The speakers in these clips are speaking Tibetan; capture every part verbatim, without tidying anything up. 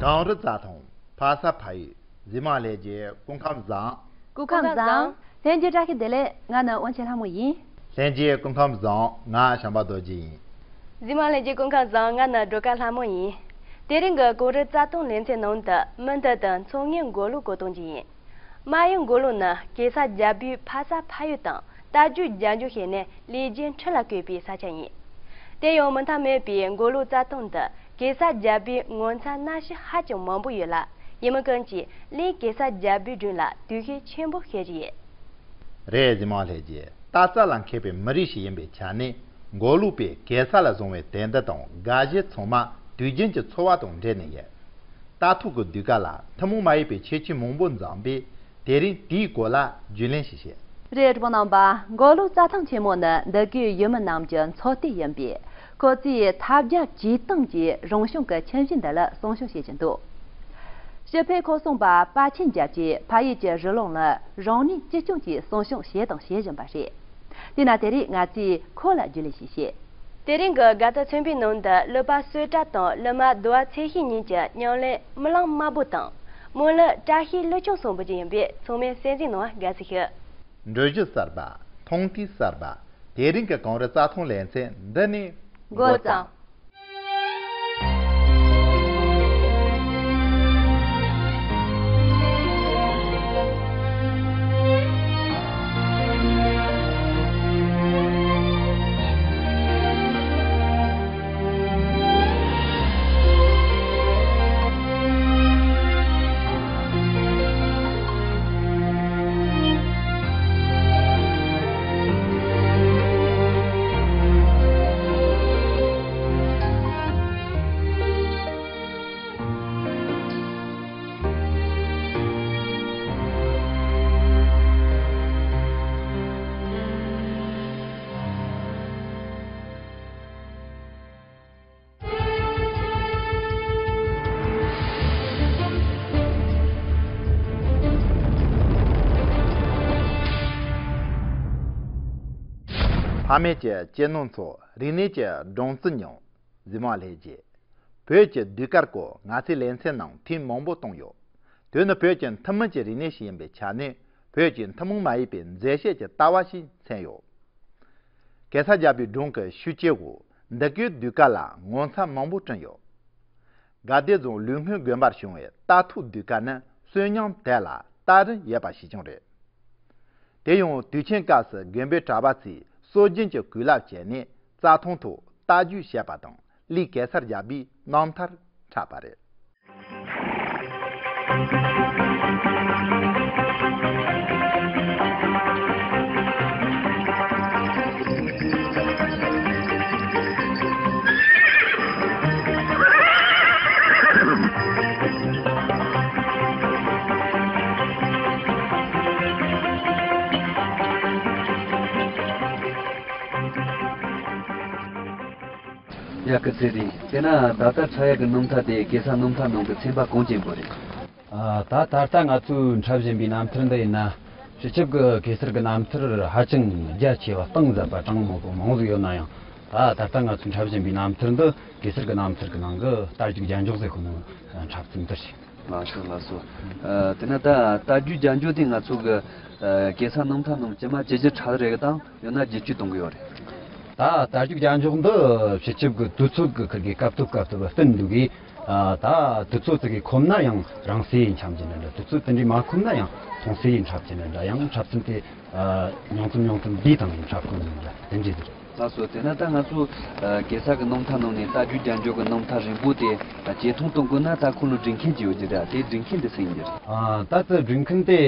གངས་རི་རྩྭ་ཐང་། ཕ་ས་ཕ་ཡུལ། གཟིགས་མོ་ལྷན་རྒྱས་སྐུ་ཁམས་བཟང་། སྐུ་ཁམས་བཟང་། ལྷན་རྒྱས་བཀྲ་ཤིས་བདེ་ལེགས། ང་ནི་དབང་ཆེན་ལྷ་མོ་ཡིན། ལྷན་རྒྱས་སྐུ་ཁམས་བཟང་། ང་བྱམས་པ་རྡོ་རྗེ་ཡིན། གཟིགས་མོ་ལྷན་རྒྱས་སྐུ་ཁམས་བཟང་། ང་ནི་སྒྲོལ་དཀར་ལྷ་མོ་ཡིན། དེ་རིང་གི་གངས་རི་རྩྭ་ཐང་ལེ་ཚན་ནང་དུ་མུ་མཐུད་དུ་མཚོ་སྔོན་མགོ་ལོག་སྐོར་གཏོང་རྒྱུ་ཡིན། རྨ་ཡུལ་མགོ་ལོག་ནི་གེ་སར་རྒྱལ་པོའི་ཕ་ས་ཕ་ཡུལ་དང་རྟ་རྒྱུག་རྒྱལ་འཇོག་བྱས་ནས་ལས་རྒྱུ་འཕྲུལ་ལ་བཀོད་པའི་ས་ཆ་ཡིན། དེ་ཡང་མི་མཐའ་མེད་པའི་མགོ་ལོག་རྩྭ་ཐང་འདི་གེ་སར་རྒྱལ་པོའི་ངོ་མཚར་གནའ་ཤུལ་ཧ་ཅང་མང་པོ་ཡོད་ལ། ཡུལ་མི་ཀུན་གྱིས་གླིང་གེ་སར་རྒྱལ་པོའི་དྲུང་ལ་དུས་ཤེས་ཆེན་པོ་བྱེད་ཀྱི་ཡོད། རེད། གཟིགས་མོ་ལྷན་རྒྱས། རྟ་རྩལ་ལ་མཁས་པའི་མི་རིགས་ཤིག་ཡིན་པའི་ཆ་ནས། མགོ་ལོག་པས་གེ་སར་ལ་བཟུང་བའི་དད་འདུན་དང་དགའ་བཞི་ཚང་མ་དུས་རྒྱུན་གྱི་འཚོ་བ་དང་འབྲེལ་ནས་ཡོད། རྟ་ཐོག་གི་ཟློས་གར་ལ་ཐུན་མོང་མ་ཡིན་པའི་ཁྱད་ཆོས་མང་པོ་འཛོམས་པས། དེ་རིང་དེའི་སྐོར་ལ་རྒྱུས་ལོན་ཞིག་བྱེད། རེད། གྲོགས་པོ་རྣམ་པ། མགོ་ལོག་རྩྭ་ཐང་ཆེན་མོ་ནི་འདི་གའི་ཡུལ་མི་རྣམས་ཀྱི་འཚོ་རྟེན་ཡིན་པས། ཁོ་ཚོས་ཐབས་བརྒྱ་ཇུས་གཏང་གིས་རང་བྱུང་གི་ཁྱིམ་གཞིས་འདི་ལ་སྲུང་སྐྱོབ་བྱེད་ཀྱི་འདུག། ཞི་འཕེལ་ཁོ་གསུངས་པ་པ་ཆེན་རྒྱལ་གྱིས་ཕ་ཡུལ་གྱི་རི་ཀླུང་ལ་རང་ནུས་ཅི་བྱུང་གིས་སྲུང་སྐྱོབ་བྱས་དང་བྱེད་བཞིན་པ་རེད། དེས་ན་དེ་རིང་ང་ཚོས་ཁོ་ལ་རྒྱུས་ལོན་ཞིག་བྱེད། དེ་རིང་གི་དགའ་སྟོན་ཚན་པའི་ནང་དུ་གླུ་པ་བསོད་གྲགས་དང་གླུ་མ་དུ་བ་ཚེ་ཤེས་གཉིས་ཀྱི་ཉམས་ལེན་རྨི་ལམ་དམར་པོ་དང་། སྨོན་ལམ་བཀྲ་ཤིས་གླུ་ཆུང་གསུམ་པོ་བཅས་ཡིན་པས། ཚང་མས་གསན་གཟིགས་གནང་བ་དགའ་བསུ་ཞུ། འགྲུལ་བཞུད་གསར་པ། མཐོང་ཐོས་གསར་པ། དེ་རིང་གི་གངས་རི་རྩྭ་ཐང་ལེ་ཚན་འདི་ནས་འགོ་བརྩམས། ཕ་མེས་ཀྱི་སྐྱེས་ནོར་ཚོ། རིག་གནས་ཀྱི་སྦྲང་རྩི་མྱོང་། གཟིགས་མོ་ལྷན་རྒྱས། བོད་ཀྱི་ཟློས་གར་སྐོར་ང་ཚོས་ལེ་ཚན་ནང་ཐེངས་མང་པོ་བཏང་ཡོད། དེ་ནི་བོད་ཀྱི་ཐུན་མིན་གྱི་རིག་གནས་ཤིག་ཡིན་པའི་ཆ་ནས། བོད་ཀྱི་ཐུན་མོང་མ་ཡིན་པའི་མཛེས་ཤོས་ཀྱི་ལྟ་བ་ཞིག་མཚོན་ཡོད། གེ་སར་རྒྱལ་པོའི་སྒྲུང་གི་ཤུལ་སྐྱེས་འོག་འདི་གའི་ཟློས་གར་ལ་ངོ་མཚར་མང་པོ་བསྐྲུན་ཡོད། དགའ་བདེ་རྫོང་ལུས་སྨོན་དགོན་པར་བྱུང་བའི་རྟ་ཐོག་ཟློས་གར་ནི་གསོན་ཉམས་དལ་ལ་སྟ་རི་ཡོད་པ་ཞིག་ཀྱང་རེད། དེ་ཡང་དུས་ཆེན་སྐབས་སུ་དགོན་པའི་གྲྭ་པ་ཚོས་སྲོལ་རྒྱུན་གྱི་གོས་ལྭ་བྱས་ནས་རྩྭ་ཐང་ཐོག་རྟ་རྒྱུག་བྱས་པ་དང་། གླིང་གེ་སར་རྒྱལ་པོའི་རྣམ་ཐར་འཁྲབ་པ་རེད། ཡ། སྐུ་ཚེ་རིང་། དེས་ན་ད་ལྟ་འཁྲབ་ཡག་གི་སྣུམ་ཐག་དེ་གེ་སར་སྣུམ་ཐག་ནང་གི་ཚན་པ་གང་ཅན་པོ་རེད། ཨ། ད་ད་ལྟ་ང་ཚོས་འཁྲབ་བཞིན་པའི་རྣམ་ཐར་འདི་ཡིན་ན། སྤྱི་ཁྱབ་ཀྱི་གེ་སར་གྱི་རྣམ་ཐར་ཧ་ཅང་རྒྱ་ཆེ་བ་གཏིང་ཟབ་པ་གྲངས་མང་པོ་མང་ཟིག་ཡོད་ན་ཡང་། ད་ད་ལྟ་ང་ཚོས་འཁྲབ་བཞིན་པའི་རྣམ་ཐར་འདི་གེ་སར་གྱི་རྣམ་ཐར་གྱི་ནང་གི་རྟ་རྒྱུག་རྒྱལ་འཇོག་ཟེར་ཁོ་ནི་འཁྲབ་ཚུལ་འདི་རེད། ལགས་སོ། ལགས་སོ། ཨ། དེས་ན་ད་རྟ་རྒྱུག་རྒྱལ་འཇོག་དེ་ང་ཚོ་གི། ཨ། གེ་སར་སྣུམ་ཐག་ནང་ཇི་མ་ཇི་བཞིན་འཁྲབ་རེད་དང་། ཡང་ན་བརྒྱུད་སྐུལ་གཏོང་གི་ཡོད་རེད། ད་རྟ་རྒྱུག་རྒྱལ་འཇོག་འདི་སྤྱི་ཁྱབ་ཀྱི་དུས་ཚོད་ཀྱི་ཁུར་གི་སྐབས་ཐོབ་སྐབས་ཐོབ་སྤུན་འདུག་གི། ཨ། ད་དུས་ཚོད་ཅིག་གིས་ཁོམ་ན་ཡང་རང་སྲིད་ཡིན་འཁྲབ་ཀྱི་ནི་འདྲ། དུས་ཚོད་དེ་འདྲའི་མ་ཁོམ་ན་ཡང་ཁོང་སྲིད་ཡིན་འཁྲབ་ཀྱི་ནི་འདྲ། ཡང་འཁྲབ་ཚུལ་དེ། ཨ། ཉུང་ཙམ་ཉུང་ཙམ་འདིའི་སྟེང་ཡིན་འཁྲབ་དགོས་ནི་འདྲ། དེ་འདྲའི་ཟེར། ལགས་སོ། དེས་ན་ད་ང་ཚོ། ཨ། གེ་སར་གྱི་སྣུམ་ཐག་ནང་ནས་རྟ་རྒྱུག་རྒྱལ་འཇོག་གི་སྣུམ་ཐག་རིང་པོ་དེ་ཇེ་ཐུང་གཏོང་དགོས་ན། ད་ཁོང་ལ་སྒྲིག་མཁན་ཅིག་ཡོད་ཀྱི་རེད། དེ་སྒྲིག་མཁན་དེ་སུ་ཡིན་གྱི་རེད། ཨ། ད་ལྟ་སྒྲིག་མཁན་དེ་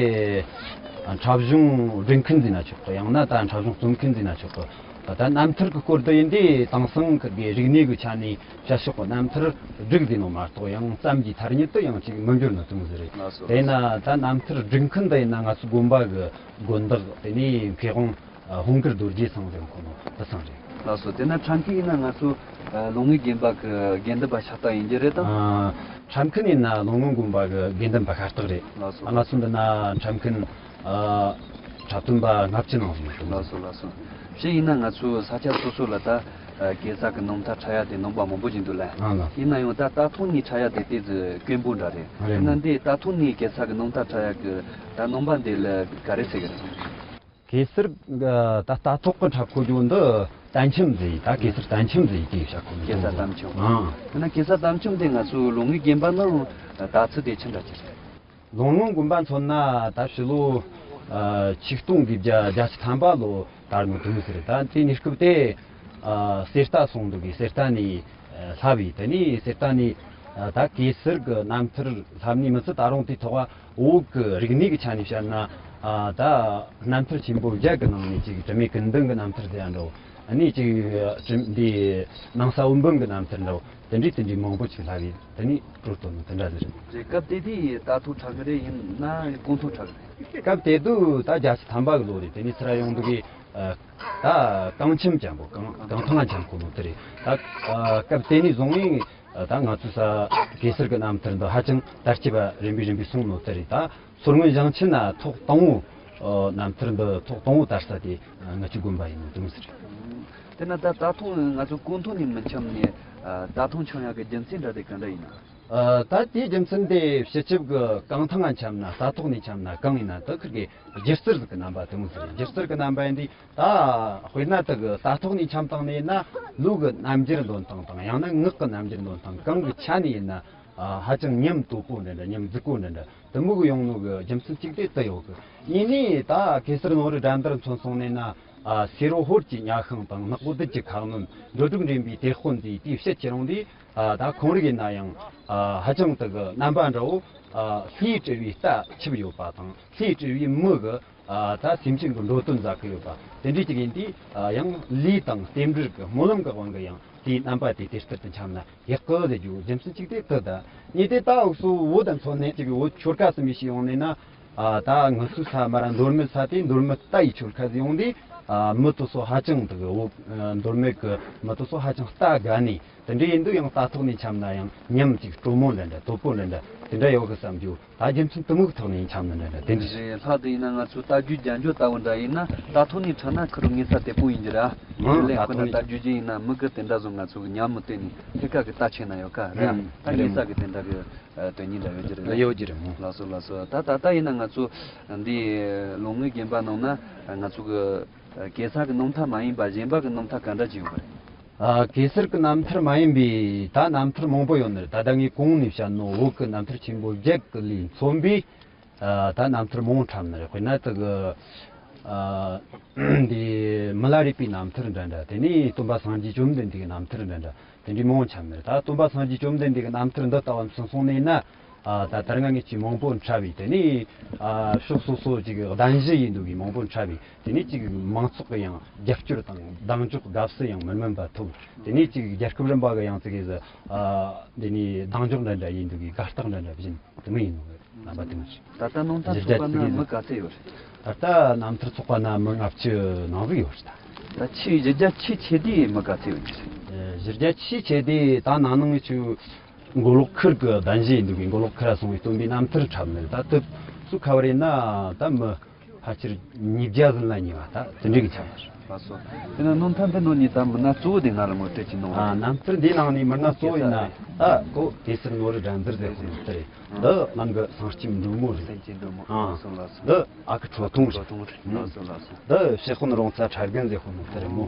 འཁྲབ་གཞུང་སྒྲིག་མཁན་ཟེར་ན་ཆོག་གི། ཡང་ན་ད་འཁྲབ་གཞུང་རྩོམ་མཁན་ཟེར་ན་ཆོག་གི། ད་ལྟ་རྣམ་ཐར་གྱི་སྐོར་དུ་ཡིན་དུས། དེང་སང་གི་རིག་གནས་ཀྱི་ཆ་ནས་བཤད་ཕྱོགས་ཀྱི་རྣམ་ཐར་སྒྲིག་ཟིན་ནོ་མ་གཏོགས། ཡང་བརྩམས་རྒྱུའི་ཐ་སྙད་དུ་ཡང་ཅིག་མི་འགྱུར་ནི་དེ་མོ་ཟིག་རེད། ལགས་སོ། དེས་ན་ད་རྣམ་ཐར་སྒྲིག་མཁན་དེ་ཡིན་ན་ང་ཚོའི་དགོན་པ་གི་དགོན་བདག། དེ་ནས་མཁས་དབང་། ཨ། ཧོང་ཀིར་རྡོ་རྗེ་ཚང་ཟེར་ཁོ་མོ་དེ་ཚང་རེད། ལགས་སོ། དེས་ན་འཁྲབ་མཁན་ཡིན་ན་ང་ཚོ། ཨ། ལོ་ལྔའི་དགོན་པ་གི་དགེ་འདུན་པ་ཤ་སྟག་ཡིན་གྱི་རེད་དམ། ཨ། འཁྲབ་མཁན་ཡིན་ན་ལོ་ལྔའི་དགོན་པ་གི་དགེ་འདུན་པ་ཤ་སྟག་རེད། ལགས་སོ། ང་ཚོ་འདི་ན་འཁྲབ་མཁན། ཨ། འཁྲབ་སྟོན་པ་ལྔ་བཅུ་ནང་བཞིན་ཡོད། ལགས་སོ། ལགས་སོ། བྱས་ཡིན་ན་ང་ཚོ་ས་ཆ་སོ་སོ་ལ་ད། ཨ། གེ་སར་གྱི་རྣམ་ཐར་འཁྲབ་ཡ་དེ་རྣམ་པ་མང་པོ་ཞིག་འདུག་ལ། ཨ་ལ། ཡིན་ན་ཡང་ད་རྟ་ཐོག་ནས་འཁྲབ་ཡ་དེ་ཏོག་ཙམ་དཀོན་པོ་འདྲ་རེད། རེད། ཡིན་ན་འདི་རྟ་ཐོག་ནས་གེ་སར་གྱི་རྣམ་ཐར་འཁྲབ་ཡ་གི་ད་རྣམ་པ་འདི་ལ་ག་རེ་ཟེར་གི་རེད། གེ་སར་ད་རྟ་ཐོག་གི་འཁྲབ་ཁོ་རྒྱུ་འདི་གཏམ་ཆེན་ཟེར། ད་གེ་སར་གཏམ་ཆེན་ཟེར་གྱི་ཤག་ཁོ། གེ་སར་གཏམ་ཆེན། ཨ། ཡིན་ན་གེ་སར་གཏམ་ཆེན་དེ་ང་ཚོའི་ལོ་ལྔའི་རྒན་པ་ནང་དར་ཚུལ་དེ་ཅི་འདྲ་ཅིག་རེད། ལོ་ལྔའི་དགོན་པ་མཚོན་ན་ད་ཕྱི་ལོ་ཨ་ཆིག་སྟོང་དགུ་བརྒྱ་བརྒྱད་ཅུ་ཐམ་པ་ལོ་དར་ནོ་དུས་ཟེར། ད་དེ་གནས་སྐབས་དེ་ཨ་གསེར་རྟ་སོང་འདུག་གི། གསེར་རྟ་ནས་ཨ་བསླབས་པས། དེ་ནས་གསེར་རྟ་ནས་ཨ་ད་གེ་སར་གྱི་རྣམ་ཐར་བསླབས་ནས་མི་ཚད་ད་རུང་དེ་ཐོག་བོད་ཀྱི་རིག་གནས་ཀྱི་ཆ་ནས་བཤད་ན་ཨ་ད་རྣམ་ཐར་ཆེན་པོ་བརྒྱད་ཀྱི་ནང་ནས་ཅིག་དྲི་མེད་ཀུན་ལྡན་གྱི་རྣམ་ཐར་ཟེར་ཡ་འདྲ་བོ། ཨ་ནི་ཅིག་དྲི་འདི་སྣང་ས་འོད་འབུམ་གྱི་རྣམ་ཐར་འདྲ་བོ། དེ་འདྲའི་དེ་འདྲའི་མང་པོ་ཅིག་བསླབས་པས། དེ་ནས་སྤྲོད་དོ་ནི་དེ་འདྲ་ཟེར། རེད། སྐབས་དེ་དུས་རྟ་ཐོག་འཁྲབ་གི་རེད། ཡིན་ན་གོང་ཐོག་འཁྲབ་གི་རེད། སྐབས་དེ་དུས་ད་བརྒྱད་ཅུ་ཐམ་པ་གི་ལོ་རེད། དེ་ནས་ཚུར་ཡོང་འདུག་གི། ཨ་ད་གངས་ཁྱིམ་ཅན་པོ། གངས་གངས་ཐང་ཅན་ཁོ་ལོ་དེ་རེད། ད་ཨ་སྐབས་དེ་ནས་བཟུང་ནས་ད་ང་ཚོའི་ས་གེ་སར་གྱི་རྣམ་ཐར་འདི་ཧ་ཅང་དར་ཁྱབ་པ་རིམ་པས་རིམ་པས་སོང་ནོ་དེ་རེད། ད་མཚོ་སྔོན་ཞིང་ཆེན་ན་ཐོག་དང་པོ་རྣམ་ཐར་འདི་ཐོག་དང་པོ་དར་ས་དེ་ང་ཚོའི་དགོན་པ་ཡིན་ནོ་དེ་མོ་ཟེར། དེ་ན་ད་རྟ་ཐོག་ང་ཚོ་གོང་ཐོག་ནས་མི་འཁྲབ་ནས་རྟ་ཐོག་འཁྲབ་ཡག་གི་རྒྱུ་མཚན་འདྲ་དེ་ག་འདྲ་ཡིན་ན། ཨ་ད་དེའི་རྒྱུ་མཚན་དེ་སྤྱི་ཁྱབ་ཀྱི་གངས་ཐང་ང་འཁྲབ་ན་རྟ་ཐོག་ནས་འཁྲབ་ན་གང་ཡིན་ན་དེ་ཁིར་གི་སྒྱུ་རྩལ་ཟིག་གི་རྣམ་པ་དེ་མོ་ཟིག་རེད། སྒྱུ་རྩལ་གི་རྣམ་པ་ཡིན་དུས་ད་དཔེར་ན་དེ་གི་རྟ་ཐོག་ནས་འཁྲབ་བཏང་ནས་ཡིན་ན་ལུས་ཀྱི་རྣམ་འགྱུར་འདོན་སྟངས་དང་ཡང་ན་ངག་གི་རྣམ་འགྱུར་འདོན་སྟངས་གང་གི་ཆ་ནས་ཡིན་ན་ཨ་ཧ་ཅང་ཉམས་དོད་པོ་འདྲ་འདྲ། ཉམས་རྫིག་པོ་འདྲ་འདྲ་དེ་མོ་གི་ཡོང་ནོ་གི་རྒྱུ་མཚན་གཅིག་དེ་དེ་ཡོད་གི། གཉིས་ནས་ད་གེ་སར་ནོར་བུ་དགྲ་འདུལ་མཚོན་སོང་ནས་ན་ཨ་སེར་བོ་ཧོར་གྱི་ཉ་ཤིང་དང་ནག་པོ་བདུད་ཀྱི་ཁ་གནོན། འགྲོ་དྲུག་འདྲེན་པའི་དེད་དཔོན་ཟེར་དེའི་བཤད་ཀྱི་རུང་དུས། ཨ་ད་ཁོང་རིགས་ཡིན་ན་ཡང་ཨ་ཧ་ཅང་དེ་གི་རྣམ་པ་འདྲ་བོ། ཨ་ལྷའི་སྤྲུལ་བའི་རྟ་ཁྱབ་ཡོད་པ་དང་ལྷའི་སྤྲུལ་བའི་མི་གི་ཨ་ད་སེམས་ཅན་གྱི་འགྲོ་དོན་མཛད་གི་ཡོད་པ་དེ་འདྲའི་ཅིག་ཡིན་དུས། ཨ་ཡང་ལས་དང་རྟེན་འབྲེལ་གི་སྨོན་ལམ་གི་དབང་གིས་ཡང་དེའི་རྣམ་པ་དེ་དེ་ལྟར་དུ་འཁྲབ་ན་ཡག་གི་ཟེར་རྒྱུ་རྒྱུ་མཚན་གཅིག་དེ་དེ་དང་། གཉིས་དེ་ད་འུ་ཚོ་བོད་དང་མཚོན་ནས་ཅིག་བོད་ཆོལ་ཁ་གསུམ་པའི་ཞིག་ཡོང་ནས་ན། ཨ་ད་ང་ཚོའི་ས་མར་ར་མདོ་སྨད་ས་དེ་མདོ་སྨད་རྟ་ཡི་ཆོལ་ཁ་ཟིག་ཡོང་དུས། ཨ་མི་དེ་ཚོ་ཧ་ཅང་དེ་གི་འོ་མདོ་སྨད་གི་མི་དེ་ཚོ་ཧ་ཅང་རྟ་དགའ་ནས། དེ་འདྲ་ཡིན་དུས་ཡང་རྟ་ཐོག་ནས་འཁྲབ་ན་ཡང་ཉམས་ཅིག་སྤྲོ་མོ་འདྲ་འདྲ་དོད་པོ་འདྲ་འདྲ་དེ་འདྲ་ཡོད་གི་བསམ་རྒྱུ། ད་རྒྱུ་མཚན་དེ་མོ་གི་ཐོག་ནས་འཁྲབ་ན་འདྲ་འདྲ་དེ་འདྲ་རེད། ལྷག་དེ་ཡིན་ན་ང་ཚོ་རྟ་རྒྱུག་རྒྱན་སྦྱོར་ལྟ་བུ་འདྲ་ཡིན་ན་རྟ་ཐོག་ནས་འཁྲབ་ན་ཁོ་རང་ངེས་ས་དེ་པོ་ཡིན་གྱི་ར། ཨང་། ལས་ཁོ་ན་རྟ་རྒྱུག་རྒྱུ་ཡིན་ན་མི་གི་དེ་འདྲ་བཟོ་ང་ཚོ་གི་ཉམས་མི་བཏོན་ནས་ཐད་ཀ་གི་རྟ་ཆེ་ན་ཡོད་ཀ་ར། ཨང་། ད་ངེས་ས་གི་དེ་འདྲ་གི་དོན་སྙིང་འདྲ་ཡོད་ཀྱི་རེད། ཡོད་ཀྱི་རེད་མོ། ལགས་སོ་ལགས་སོ། ད་ད་ལྟ་ཡིན་ན་ང་ཚོ་འདི་ལོ་ལྔའི་རྒན་པ་ནང་ན་ང་ཚོ་གི་གེ་སར་གི་རྣམ་ཐར་མ་ཡིན་པ་གཞན་པ་གི་རྣམ་ཐར་ག་འདྲ་ཅིག་ཡོད་པ་རེད། ཨ་གེ་སར་གི་རྣམ་ཐར་མ་ཡིན་པའི་ད་རྣམ་ཐར་མང་པོ་ཡོད་ནི་རེད། ད་ལྟ་ངས་གོང་ནས་བཤད་ནོ་བོད་གི་རྣམ་ཐར་ཆེན་པོ་བརྒྱད་གི་ལས་མཚོན་པའི་ཨ་ད་རྣམ་ཐར་མང་འཁྲབ་ནི་རེད། དཔེར་ན་དེ་གི་ཨ་འདི་མི་ལ་རས་པའི་རྣམ་ཐར་འདྲ་འདྲ། དེ་ནས་སྟོན་པ་སངས་རྒྱས་བཅོམ་ལྡན་འདས་ཀྱི་རྣམ་ཐར་འདྲ་འདྲ་དེ་འདྲའི་མང་འཁྲབ་ནི་རེད། ད་སྟོན་པ་སངས་རྒྱས་བཅོམ་ལྡན་འདས་ཀྱི་རྣམ་ཐར་འདི་ལྟ་བུ་མཚོན་སོང་ནས་ན། ཨ་ད་ལྟར་ང་ངས་ཅིག་མང་པོ་འཁྲབ་པས། དེ་ནས་ཨ་ཕྱོགས་སོ་སོ་ཅིག་གདན་ཞུ་ཡིན་འདུག་གི་མང་པོ་འཁྲབ་པས། དེ་ནས་ཅིག་མང་ཚོགས་ཀྱི་ཡང་རྒྱབ་སྐྱོར་དང་གདེང་འཇོག་དགའ་བསུ་ཡང་མི་དམན་པ་ཐོབ། དེ་ནས་ཅིག་རྒྱལ་ཁབ་རིམ་པ་གི་ཡང་ཅིག་གི་ཨ་དེ་ནས་གདེང་འཇོག་འདྲ་འདྲ་ཡིན་འདུག་གི་དགའ་རྟགས་འདྲ་འདྲ་བཞིན་དེ་མོ་ཡིན་ནོ་གི་རྣམ་པ་དེ་མོ་ཞིག་ད་ལྟ་རྣམ་ཐར་ཚོགས་པ་ན་མི་ག་ཚད་ཡོད་རེད། ད་ལྟ་རྣམ་ཐར་ཚོགས་པ་ན་མི་ལྔ་བཅུ་ནང་ཟིག་ཡོད་རེད་ད། ད་ཆེས་གཞི་རྒྱ་ཆེས་ཆེ་དེ་མི་ག་ཚད་ཡོད་རྒྱུ་རེད། གཞི་རྒྱ་ཆེས་ཆེ་དེ་ད་ན་ནིང་ཆུ་མགོ་ལོག་ཁུལ་གི་གདན་ཞུ་ཡིན་འདུག་གི་མགོ་ལོག་ཁུལ་ལ་སོང་བའི་སྟོན་པའི་རྣམ་ཐར་འཁྲབ་ནི་རེད། ད་དུ་སུ་ཁ་བ་རེད་ན་ད་མི་ཕལ་ཆེར་ཉིས་བརྒྱ་ཟིན་ལ་ཉེ་བ་ད་དེ་འདྲ་གི་ཆགས་ཡོད། ལགས་སོ། དེ་ན་རྣམ་ཐར་འདི་ནང་ནས་ད་མི་སྣ་གཙོ་བོ་དེ་ང་ལ་ངོ་སྤྲོད་ཅིག་གནང་རོགས། ཨ་རྣམ་ཐར་འདི་ནང་ནས་མི་སྣ་གཙོ་བོ་ཡིན་ན་ད་ཁོ་གེ་སར་ནོར་བུ་དགྲ་འདུལ་ཟེར་ཁོ་ནོ་དེ་རེད། འདི་གླིང་གི་སེང་ལྕམ་འབྲུག་མོ་རེད། སེང་ལྕམ་འབྲུག་མོ། ཨ་ལགས་སོ་ལགས་སོ། འདི་ཨ་ཁུ་ཁྲོ་ཐུང་རེད། ཁྲོ་ཐུང་རེད། ལགས་སོ་ལགས་སོ། འདི་ཕྱི་དཔོན་རོང་ཚ་ཁྲ་རྒན་ཟེར་ཁོ་ནོ་དེ་རེད་མོ།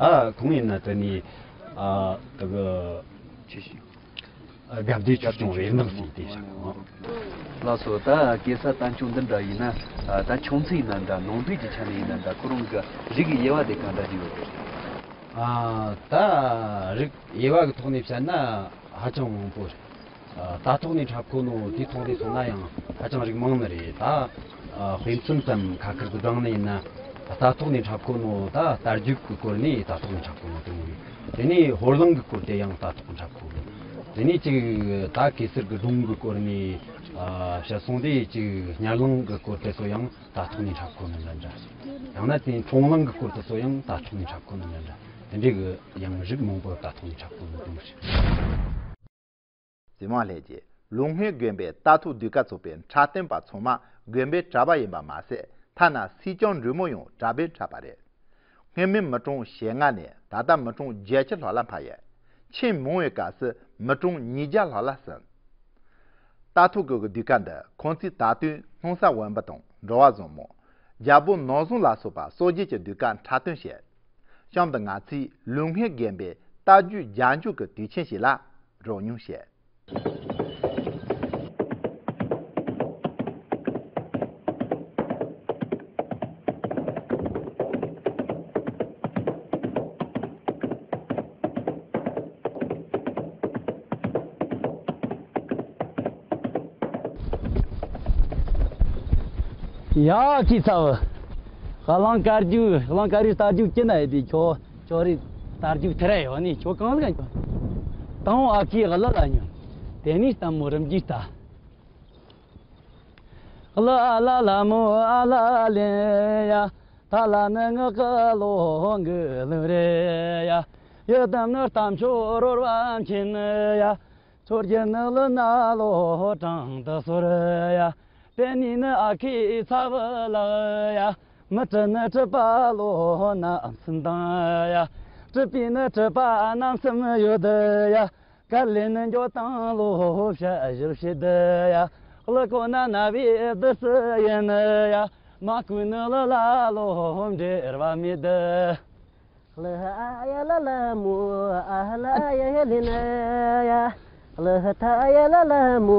ཨོ་ཡ་ཡ། ཨ་ཁོང་ཡིན་ན་དེ་ནས་ཨ་དེ་གི་ཆེ་ཞིང་། དགའ་བདེ་ཆོས་སྐྱོང་བའི་ནགས་སུ་བལྟས་ཤག་ལགས་སོ། ད་གེ་སར་རྟ་མཆོག་འདི་འདྲ་ཡིན་ན། ད་ཆུང་ཚེ་ཡིན་ན་འདྲ་ནང་པའི་གི་ཆ་ནས་ཡིན་ན་འདྲ་ཁོ་རང་གི་རིགས་དབྱེ་བ་དེ་གང་འདྲ་ཅིག་ཡོད་རེད། ཨ་ད་རིགས་དབྱེ་བ་གི་ཐོག་ནས་བཤད་ན་ཧ་ཅང་མང་པོ་རེད། རྟ་ཐོག་ནས་འཁྲབ་ཁོ་ནོ་དེའི་ཐོག་ནས་སོང་ན་ཡང་ཧ་ཅང་རིགས་མང་ནི་རེད་ད། དཔེ་མཚོན་ཙམ་ཁ་ཁར་དུ་བགྲངས་ནི་ཡིན་ན། རྟ་ཐོག་ནས་འཁྲབ་ཁོ་ནོ་ད་རྟ་རྒྱུག་གི་སྐོར་ནས་རྟ་ཐོག་ནས་འཁྲབ་ཁོ་ནོ་དེ་མོ་ཡིན། དེ་ནས་ཧོར་གླིང་གི་སྐོར་དེ་ཡང་རྟ་ཐོག་འཁྲབ་ཁོ་གི། དེ་ནས་ཅིག་ད་གེ་སར་གི་སྒྲུང་གི་སྐོར་ནས་ཨ་བཤད་སོང་དེ་ཅིག་ཉ་གླིང་གི་སྐོར་དེ་ཚོ་ཡང་རྟ་ཐོག་ནས་འཁྲབ་ཁོ་ནི་འདྲ་འདྲ། ཡང་ན་དེ་འཁྲུངས་གླིང་གི་སྐོར་དེ་ཚོ་ཡང་རྟ་ཐོག་ནས་འཁྲབ་ཁོ་ནི་འདྲ་འདྲ། དེ་འདྲའི་གི་ཡང་རིགས་མང་པོ་རྟ་ཐོག་ནས་འཁྲབ་ཁོ་ནི་འདུག་ཞིག། རྗེ་མ་ལྷས་ཀྱིས་ལུང་ཧོའི་དགོན་པའི་རྟ་ཐོག་ཟློས་གར་ཚོགས་པའི་འཁྲབ་སྟོན་པ་ཚང་མ་དགོན་པའི་གྲྭ་པ་ཡིན་པ་མ་ཟད། ཐ་ན་སྲིད་སྐྱོང་འབྲུག་མོ་ཡང་གྲྭ་པས་འཁྲབ་པ་རེད། སྔོན་མའི་མི་གྲངས་ཞེ་ལྔ་ནས་ད་ལྟ་མི་གྲངས་བརྒྱད་ཅུ་ལྷག་ལ་འཕར་ཡོད། ཆེས་མང་བའི་སྐབས་སུ་མི་གྲངས་ཉིས་བརྒྱ་ལྷག་ལ་ཟིན། རྟ་ཐོག་གི་ཟློས་གར་འདི་ཁོང་ཚོས་ད་དུང་སྣང་ས་འོད་འབར་དང་འགྲོ་བ་བཟང་མོ། རྒྱལ་པོ་ནོར་བཟང་ལ་སོགས་པ་སངས་རྒྱས་ཀྱི་ཟློས་གར་འཁྲབ་སྟོན་བྱས། གཤམ་དུ་ང་ཚོས་ལུས་ངག་གི་རྟ་རྒྱུག་རྒྱན་རྒྱུག་གི་དུས་ཆེན་ཞིག་ལ་རོལ་མྱོང་བྱས། ཡ་ཁྱི་ཚ་བོ། གླང་དཀར་རྒྱུག་གླང་དཀར་རིའི་རྟ་རྒྱུག་ཅི་ན་ཡོད་དེ། ཁྱོད་ཁྱོད་རིགས་རྟ་རྒྱུག་ཐེ་ར་ཡོད་ནི། ཁྱོད་གང་ཟིག་ཡོད། དང་ཨ་ཁུའི་གླུ་ལ་ཉོན། དེ་ནས་ལྟད་མོ་རིམ་གྱིས་ལྟ། གླུ་ཨ་ལ་ལ་མོ་ཨ་ལ་ལེ་ཡ། ཐ་ལ་ནི་ངག་གི་ལོ་གི་གླུ་རེད་ཡ། ཡི་དམ་ནི་རྟ་མཆོག་རོལ་བ་མཁྱེན་ཡ། ཚོར་གྱི་ནགས་ལ་ན་ལོ་བྲང་དུ་གསོལ་ཡ། དེ་ནས་ནི་ཨ་ཁུའི་ཚ་བོ་ལགས་ཡ། མི་སྲིད་ནི་སྲིད་པ་ལོ་རྣམ་གསུམ་དང་ཡ། སྲིད་པའི་ནི་སྲིད་པ་རྣམ་གསུམ་ཡོད་ཡ། དཀའ་ལས་ནི་འགྱོ་དང་ལོ་བྱ་བཞིར་བྱེད་ཡ། གླུ་གོ་ན་རྣ་བའི་བདུད་རྩི་ཡིན་ཡ། མ་གོས་ནི་ལུས་ལ་ལོ་འབྲེལ་བ་མེད། ལ་ཡ་ལ་ལ་མོ་ཨ་ལ་ཡ་ཡ་ལི་ན་ཡ། ལ་ཐ་ཡ་ལ་ལ་མོ་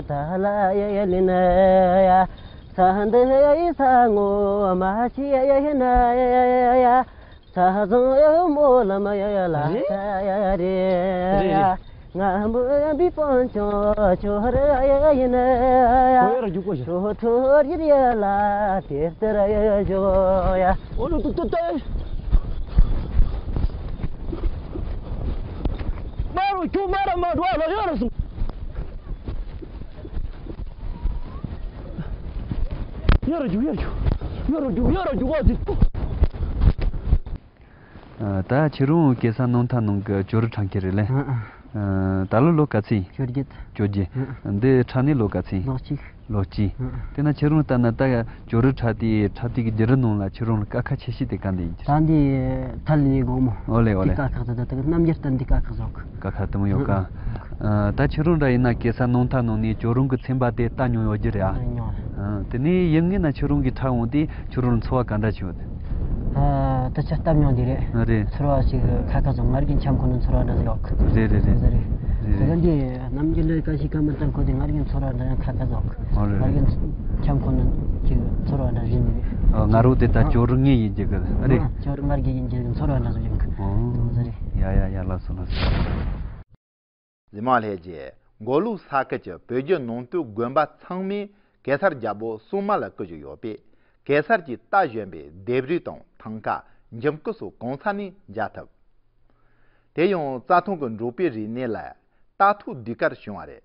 ཐ་ལ་ཡ་ཡ་ལི་ན་ཡ། ས་འདི་ཡ་ཡི་ས་ངོ་མ་ཆི་ཡ་ཡ་ཡ་ན་ཡ་ཡ་ཡ། ས་བཟང་ཡ་མོ་ལ་མ་ཡ་ཡ་ལ་རེད། ས་ཡ་ཡ་རེད། རེད་རེད། ང་འབུམ་པའི་དཔོན་ཆུང་ཁྱོད་ར་ཡ་ཡིན་ཡ། ཁོ་ཡ་ར་རྒྱུག་གོ་ཤ། ཁྱོད་ཁྱོད་ཡིར་ཡ་ལ་དེ་ལྟར་ཡ་ཡ་བཞོ་ཡ། ཨོ་ལོ་ཏུ་ཏུ་ཏུ། མ་རུ་ཁྱོད་མ་ར་མ་འགྲོ་ལ་ཡ་ར་སུ། ཡ་ར་རྒྱུག་ཡ་ར་རྒྱུག་ཡ་ར་རྒྱུག་ཡ་ར་རྒྱུག་ཨ་ཙི་ཏུ། ཨ། ད་ཁྱེད་རང་གེ་སར་སྣང་མཐའ་ནང་གི་ཇོ་རུ་འཁྲབ་མཁན་རེད་ལེ། ཨ་ཨ། ཨ། ད་ལོ་ལོ་ག་ཚོད་ཡིན། བཅོ་བརྒྱད། བཅོ་བརྒྱད། ཨ་ཨ། འདི་འཁྲབ་ནས་ལོ་ག་ཚོད་ཡིན། ལོ་གཅིག། ལོ་གཅིག། ཨ་ཨ། དེ་ན་ཁྱེད་རང་ལྟར་ན་ད་ཇོ་རུ་འཁྲབ་དེ་འཁྲབ་དེ་གི་རྒྱུན་རིང་ནང་ལ་ཁྱེད་རང་ལ་དཀའ་ཁག་ཆེ་ཤོས་དེ་ག་འདྲ་ཡིན་གྱི། ད་འདི་ཐལ་ནས་དགོང་མོ། ཨོ་ལེ་ཨོ་ལེ། དེ་དཀའ་ཁག་ད་ད་ད་རྣམ་འགྱུར་སྟན་དེ་དཀའ་ཁག་ཟོག། དཀའ་ཁག་དེ་མོ་ཡོད་ཀ། ཨ། ཨ། ད་ཁྱེད་རང་འདྲ་ཡིན་ན་གེ་སར་སྣང་མཐའ་ནང་ནས་ཇོ་རུ་གི་ཚན་པ་དེ་ལྟ་མྱོང་ཡོད་རྒྱུ་རེད་ཨ། ཨ། མྱོང་། ཨ། དེ་ནས་ཡིན་ངེས་ན་ཁྱོད་རང་གིས་འཁྲབ་འོང་དུས་ཁྱོད་རང་ལ་ཚོར་བ་ག་འདྲ་ཞིག་ཡོད། ཨ། ད་ཆ་སྟབས་མྱོང་དེ་རེད། ཨ། རེད། ཚོར་བ་ཞིག་ཁ་ཁ་བཟོ་ང་རྒྱལ་འཁྱམ་ཁོ་ན་ཚོར་བ་འདྲ་ཞིག་ཡོད། རེད་རེད་རེད། རེད་རེད། རེད་རེད། ད་འདི་རྣམ་འགྱུར་འདྲ་ག་ཞིག་ག་མི་ལྟར་ཁོ་དེ་ང་རྒྱལ་ཚོར་བ་འདྲ་ཡང་ཁ་ཁ་བཟོ། ཨ། རེད། ང་རྒྱལ་འཁྱམ་ཁོ་ན་ཅིག་ཚོར་བ་འདྲ་ཞིག་ནི་རེད། ཨ། ང་རོ་དེ་ད་ཨ། ཇོ་རུ་ངེས་ཡིན་གྱི་གི། ཨ། རེད། ཨ། ཇོ་རུ་ང་རྒྱལ་ཡིན་གྱི་གི་ཚོར་བ་འདྲ་ཞིག་ཡོད། ཨོ། རེད་རེད། ཡ་ཡ་ཡ། ལགས་སོ་ལགས་སོ། གཟིགས་མོ་ལྷན་རྒྱས། མགོ་ལོག་ས་ཁུལ་གྱི་བོད་བརྒྱུད་ནང་བསྟན་དགོན་པ་ཚང་མས་གེ་སར་རྒྱལ་པོ་སྲུང་མ་ལ་བསྐོ་བཞིན་ཡོད་པས། གེ་སར་གྱི་རྟ་བཞོན་པའི་ལྡེབས་རིས་དང་ཐང་ཀ་འཇིམ་སྐུ་སོགས་གང་ས་ནས་མཇལ་ཐུབ། དེ་ཡང་རྩྭ་ཐང་གི་འབྲོག་པའི་རིག་གནས་ལ་རྟ་ཐོག་ཟློས་གར་བྱུང་བ་རེད།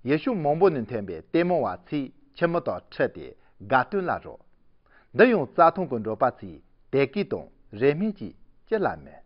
ཡུལ་ཕྱོགས་མང་པོ་ནས་ཐོན་པའི་ལྟད་མོ་བ་ཚོས་ཁྱི་མོ་དང་འཁྲིལ་ཏེ་དགའ་སྟོན་ལ་རོལ། འདི་ཡང་རྩྭ་ཐང་གི་འབྲོག་པ་ཚོའི་དད་གུས་དང་རེ་སྨོན་གྱིས་ཅི་ལ་མིན།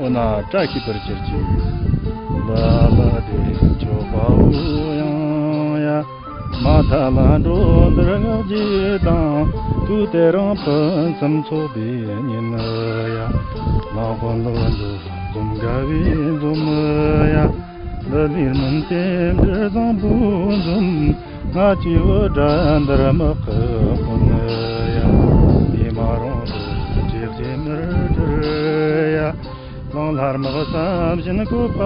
འོ་ན་བཀྲ་ཤིས་པར་གྱུར་ཅིག། ལ་ལ་དེ་མཆོད་པའོ་ཡང་ཡ། མ་ཐ་ལ་འགྲོ་འདིར་ངག་རྒྱས་དང་། དུས་དེ་རིང་ཕུན་སུམ་ཚོགས་པའི་ཉིན་ཡ། ལ་དཔོན་ལ་འགྲོ་འཛོམས་དགའ་བའི་འཛོམས་ཡ། འདི་ནས་མུན་པའི་འབྲུ་བཟང་པོ་འཛོམས། ང་བཅས་བོད་དགྲ་འདར་དམག་གི་དཔུང་ཡ། འདས་མ་རུངས་དུ་བྲེལ་བྱེད་མིར་སྤྲུལ་ཡ། གླང་ལྷ་དམག་བསམ་བཞིན་བཀོད་པ་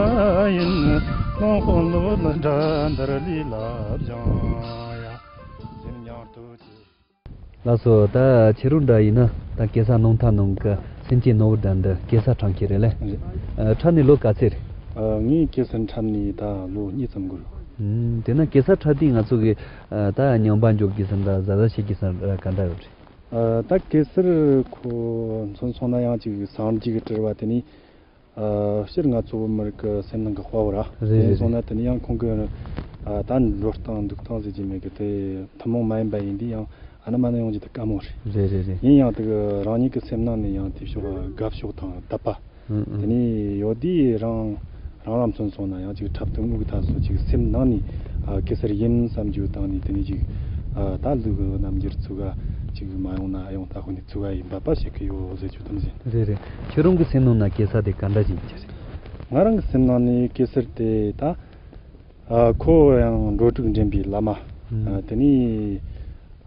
ཡིན། གླང་དཔོན་སློབ་ནི་དགྲ་འདར་ལས་ལ་བཞེངས་ཡ། སེམས་མྱང་སྟོབས་ཀྱིས། ལགས་སོ། ད་ཁྱེད་རང་འདྲ་ཡིན་ན་ད་གེ་སར་སྣུམ་ཐང་ནང་གི་སེམས་ཅན་ནོར་བུ་འདྲ་འདི་གེ་སར་འཁྲབ་མཁན་རེད་ལེ། རེད། ཨ། འཁྲབ་ནས་ལོ་ག་ཚོད་རེད། ཨ། ངས་གེ་སར་འཁྲབ་ནས་ད་ལོ་གཉིས་ཙམ་འགོར། ཨུམ། དེ་ན་གེ་སར་འཁྲབ་དུས་ང་ཚོ་གི་ཨ། ད་ཉམས་པ་འཇོག་དགོས་ས་འདྲ་གཟབ་གཟབ་བྱེད་དགོས་ས་འདྲ་ག་འདྲ་ཡོད་རེད། ཨ། ད་གེ་སར་ཁོ་མཚོན་སོང་ན་ཡང་ཅིག་སངས་རྒྱས་ཀྱི་དྲི་བ་དེ་ནི། ཨ། སྤྱིར་ང་ཚོ་བོད་མི་རིགས་ཀྱི་སེམས་ནང་གི་དཔའ་བོ་ར། རེད། དེ་རེད། སོང་ན་དེ་ནི་ཡང་ཁོང་གི། ཨ། ད་འགྲོ་སྟངས་འདུག་སྟངས་ཟེར་གྱི་མེད་གི། དེ་ཐུན་མོང་མ་ཡིན་པ་ཡིན་དུས་ཡང་ཨ་ན་མ་ན་ཡོང་རྒྱུ་དེ་དཀའ་མོ་རེད། རེད་རེད་རེད། ཡིན་ཡང་དེ་གི་རང་ཉིད་ཀྱི་སེམས་ནང་ནས་ཡང་དེ་ཕྱོགས་དགའ་ཕྱོགས་དང་དད་པ། ཨུ་ཨུ། དེ་ནས་ཡོད་དུས་རང་རང་རང་མཚོན་སོང་ན་ཡང་ཅིག་འཁྲབ་སྟོན་དངོས་ཀྱི་ཐབས་སུ་ཅིག་སེམས་ནང་ནས། ཨ། གེ་སར་ཡིན་བསམ་རྒྱུ་བཏང་ནས་དེ་ནས་ཅིག་ཨ། ད་ལུག་གི་རྣམ་འགྱུར་ཚུགས་ག་ཅིག་མ་ཡོང་ན་ཨེ་ཡོང་ད་ཁོ་ནས་ཚུགས་ག་ཡིན་པ་པ་བྱེད་ཀྱི་ཡོད་ཟེར་རྒྱུ་དེ་མོ་ཟིན། རེད་རེད། ཁྱེད་རང་གི་སེམས་ནང་ན་གེ་སར་དེ་ག་འདྲ་ཞིག་ཡིན་གྱི་རེད། ང་རང་གི་སེམས་ནང་ནས་གེ་སར་དེ་ད། ཨ། ཁོ་ཡང་འགྲོ་དྲུག་འདྲེན་པའི་བླ་མ། ཨ། དེ་ནས།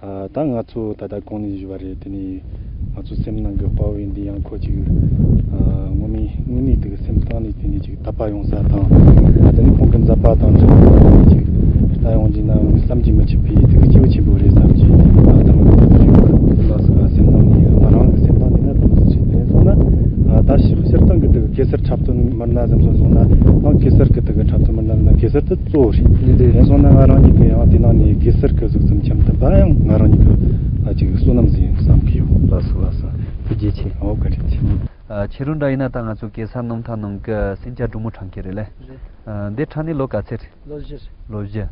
ཨ། ད་ང་ཚོ་ད་ལྟ་གོང་ནས་ཞུས་པ་རེད། དེ་ནས་ང་ཚོ་སེམས་ནང་གི་དཔའ་བོ་ཡིན་དུས་ཡང་ཁོ་ཅིག་ཨ། ངོ་མའི་དངོས་གནས་དེ་གི་སེམས་གཏིང་ནས་དེ་ནས་ཅིག་དད་པ་ཡོང་ས་དང་། ཨ། དེ་ནས་ཁོང་གི་མཛད་པ་དང་འབྲེལ་བ་ཅིག་ལྟ་ཡོང་རྒྱུ་ན་བསམ་གྱིས་མི་ཁྱབ་པའི་དེ་གི་སྐྱེས་བུ་ཆེན་པོ་རེད་བསམ་གྱི། ཨ། ད་ང་ཚོ་ཞུ་ལགས་སོ། སེམས་ནང་ནས་ང་རང་གི་སེམས་ནང་ནས་ན་དེ་མོ་ཟིག་རེད། དེ་སོང་ན། ཨ། ད་སྤྱིར་བཏང་གི་དེ་གི་གེ་སར་འཁྲབ་སྟོན་མི་སྣ་ཟེར་མཚོན་སོང་ན་ཡང་གེ་སར་གི་དེ་གི་འཁྲབ་སྟོན་མི་སྣ་ཟེར་ན་གེ་སར་དེ་གཙོ་བོ་རེད། རེད་རེད། དེ་སོང་ན་ང་རང་ཉིད་ཀྱི་ཡང་དེ་ནང་ནས་གེ་སར་གི་གཟུགས་ཙམ་འཆམ་ཐུབ་པ་ཡང་ང་རང་ཉིད་ཀྱི་ཨ་ཅིག་བསོད་ནམས་ཟིག་ཡིན་བསམ་གི་ཡོད། ལགས་སོ་ལགས་སོ། ཐུགས་རྗེ་ཆེ། འོ་བཀའ་དྲིན་ཆེ། ཨ། ཁྱེད་རང་འདྲ་ཡིན་ན་ད་ང་ཚོ་གེ་སར་སྣུམ་ཐང་ནང་གི་སེམས་ཅན་འབྲུག་མོ་འཁྲབ་མཁན་རེད་ལེ། རེད། ཨ། འདི་འཁྲབ་ནས་ལོ་ག་ཚོད་རེད། ལོ་བཞི་རེད། ལོ་བཞི།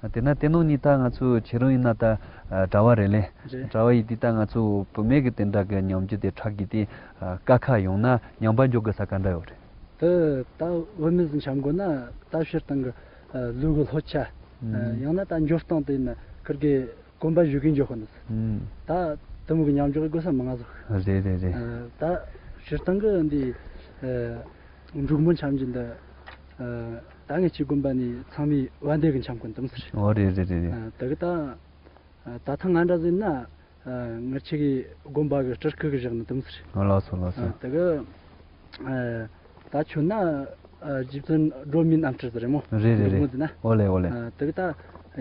ཨུམ། དེ་ན་དེ་ནང་ནས་ད་ང་ཚོ་ཁྱེད་རང་ཡིན་ན་ད་ཨ་གྲྭ་བ་རེད་ལེ། རེད། གྲྭ་བ་ཡིན་དུས་ད་ང་ཚོ་བུད་མེད་ཀྱི་དེ་འདྲ་གི་ཉམས་འགྱུར་དེ་འཁྲབ་དགོས་དེ་ཨ་དཀའ་ཁག་ཡོང་ན་ཉམས་པ་འཇོག་དགོས་ས་ག་འདྲ་ཡོད་རེད། དེ་ད་བུད་མེད་ཟིག་འཆམ་དགོས་ན་ད་སྤྱིར་བཏང་གི་ཨ་ལུས་ཀྱི་ལྷོད་ཆ། ཨ། ཨུམ། ཡང་ན་ད་འགྱོ་སྟངས་དེ་ཡིན་ན་ཁིར་གི་གོམ་པ་བཞུ་གི་འགྱོ་དགོས་ནི། ཨུམ། ད་དེ་མོ་གི་ཉམས་འཇོག་དགོས་ས་མང་ང་ཟིག། རེད་རེད་རེད། ཨ། ད་སྤྱིར་བཏང་གི་འདི་ཨ་འབྲུག་མོ་འཆམ་གྱི་འདི་ཨ་ད་ངེད་ཀྱི་དགོན་པ་ནས་ཚང་མས་བན་དེ་གི་འཆམ་གོ་ནི་དེ་མོ་ཟིག་རེད། ཨོ་རེད་རེད་རེད་རེད། ཨ། དེ་གི་ད། ཨ། ད་ཐེངས་ང་འདྲ་ཟིག་ན། ཨ། ང་ཆེ་གི་དགོན་པ་གི་སྤྲུལ་སྐུ་གི་བཞག་ནི་དེ་མོ་ཟིག་རེད། ཨ། ལགས་སོ་ལགས་སོ། ཨ། དེ་གི། ཨ། ད་ཁྱོད་ན། ཨ། རྗེ་བཙུན་སྒྲོལ་མའི་རྣམ་སྤྲུལ་ཟིག་རེད་མོ། རེད་རེད་རེད། འདུག་མོ་ཟིག་ན། ཨོ་ལེ་ཨོ་ལེ། ཨ། དེ་གི་ད་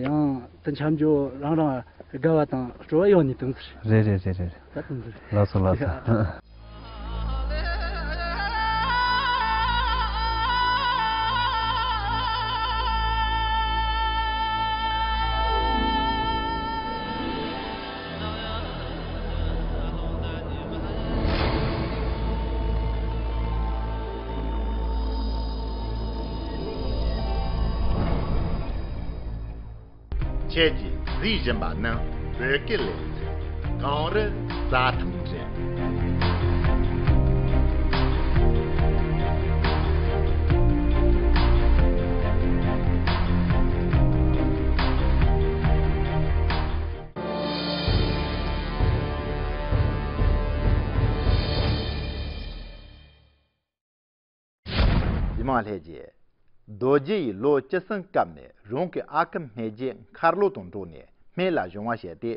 ཡང་དེ་འཆམ་འཇོག་རང་རང་དགའ་བ་དང་སྤྲོ་བ་ཡོད་ནི་དེ་མོ་ཟིག་རེད། རེད་རེད་རེད་རེད། ད་དེ་མོ་ཟིག་རེད། ལགས་སོ་ལགས་སོ། ཡ། ཁྱེད་ཀྱིས་གཟིགས་བཞིན་པ་ནི་བོད་སྐད་ལེ་ཚན་གངས་རི་རྩྭ་ཐང་རེད། ཡིད་མང་ལྷས་རྗེ། རྡོ་རྗེ་ཡིས་ལོ་བཅུ་གསུམ་སྐབས་ནས་རང་གི་ཨ་ཁུ་སྨན་རྗེ་མཁར་ལོ་དང་འགྲོགས་ནས་སྨན་བླ་སྦྱོང་བ་བྱས་ཏེ་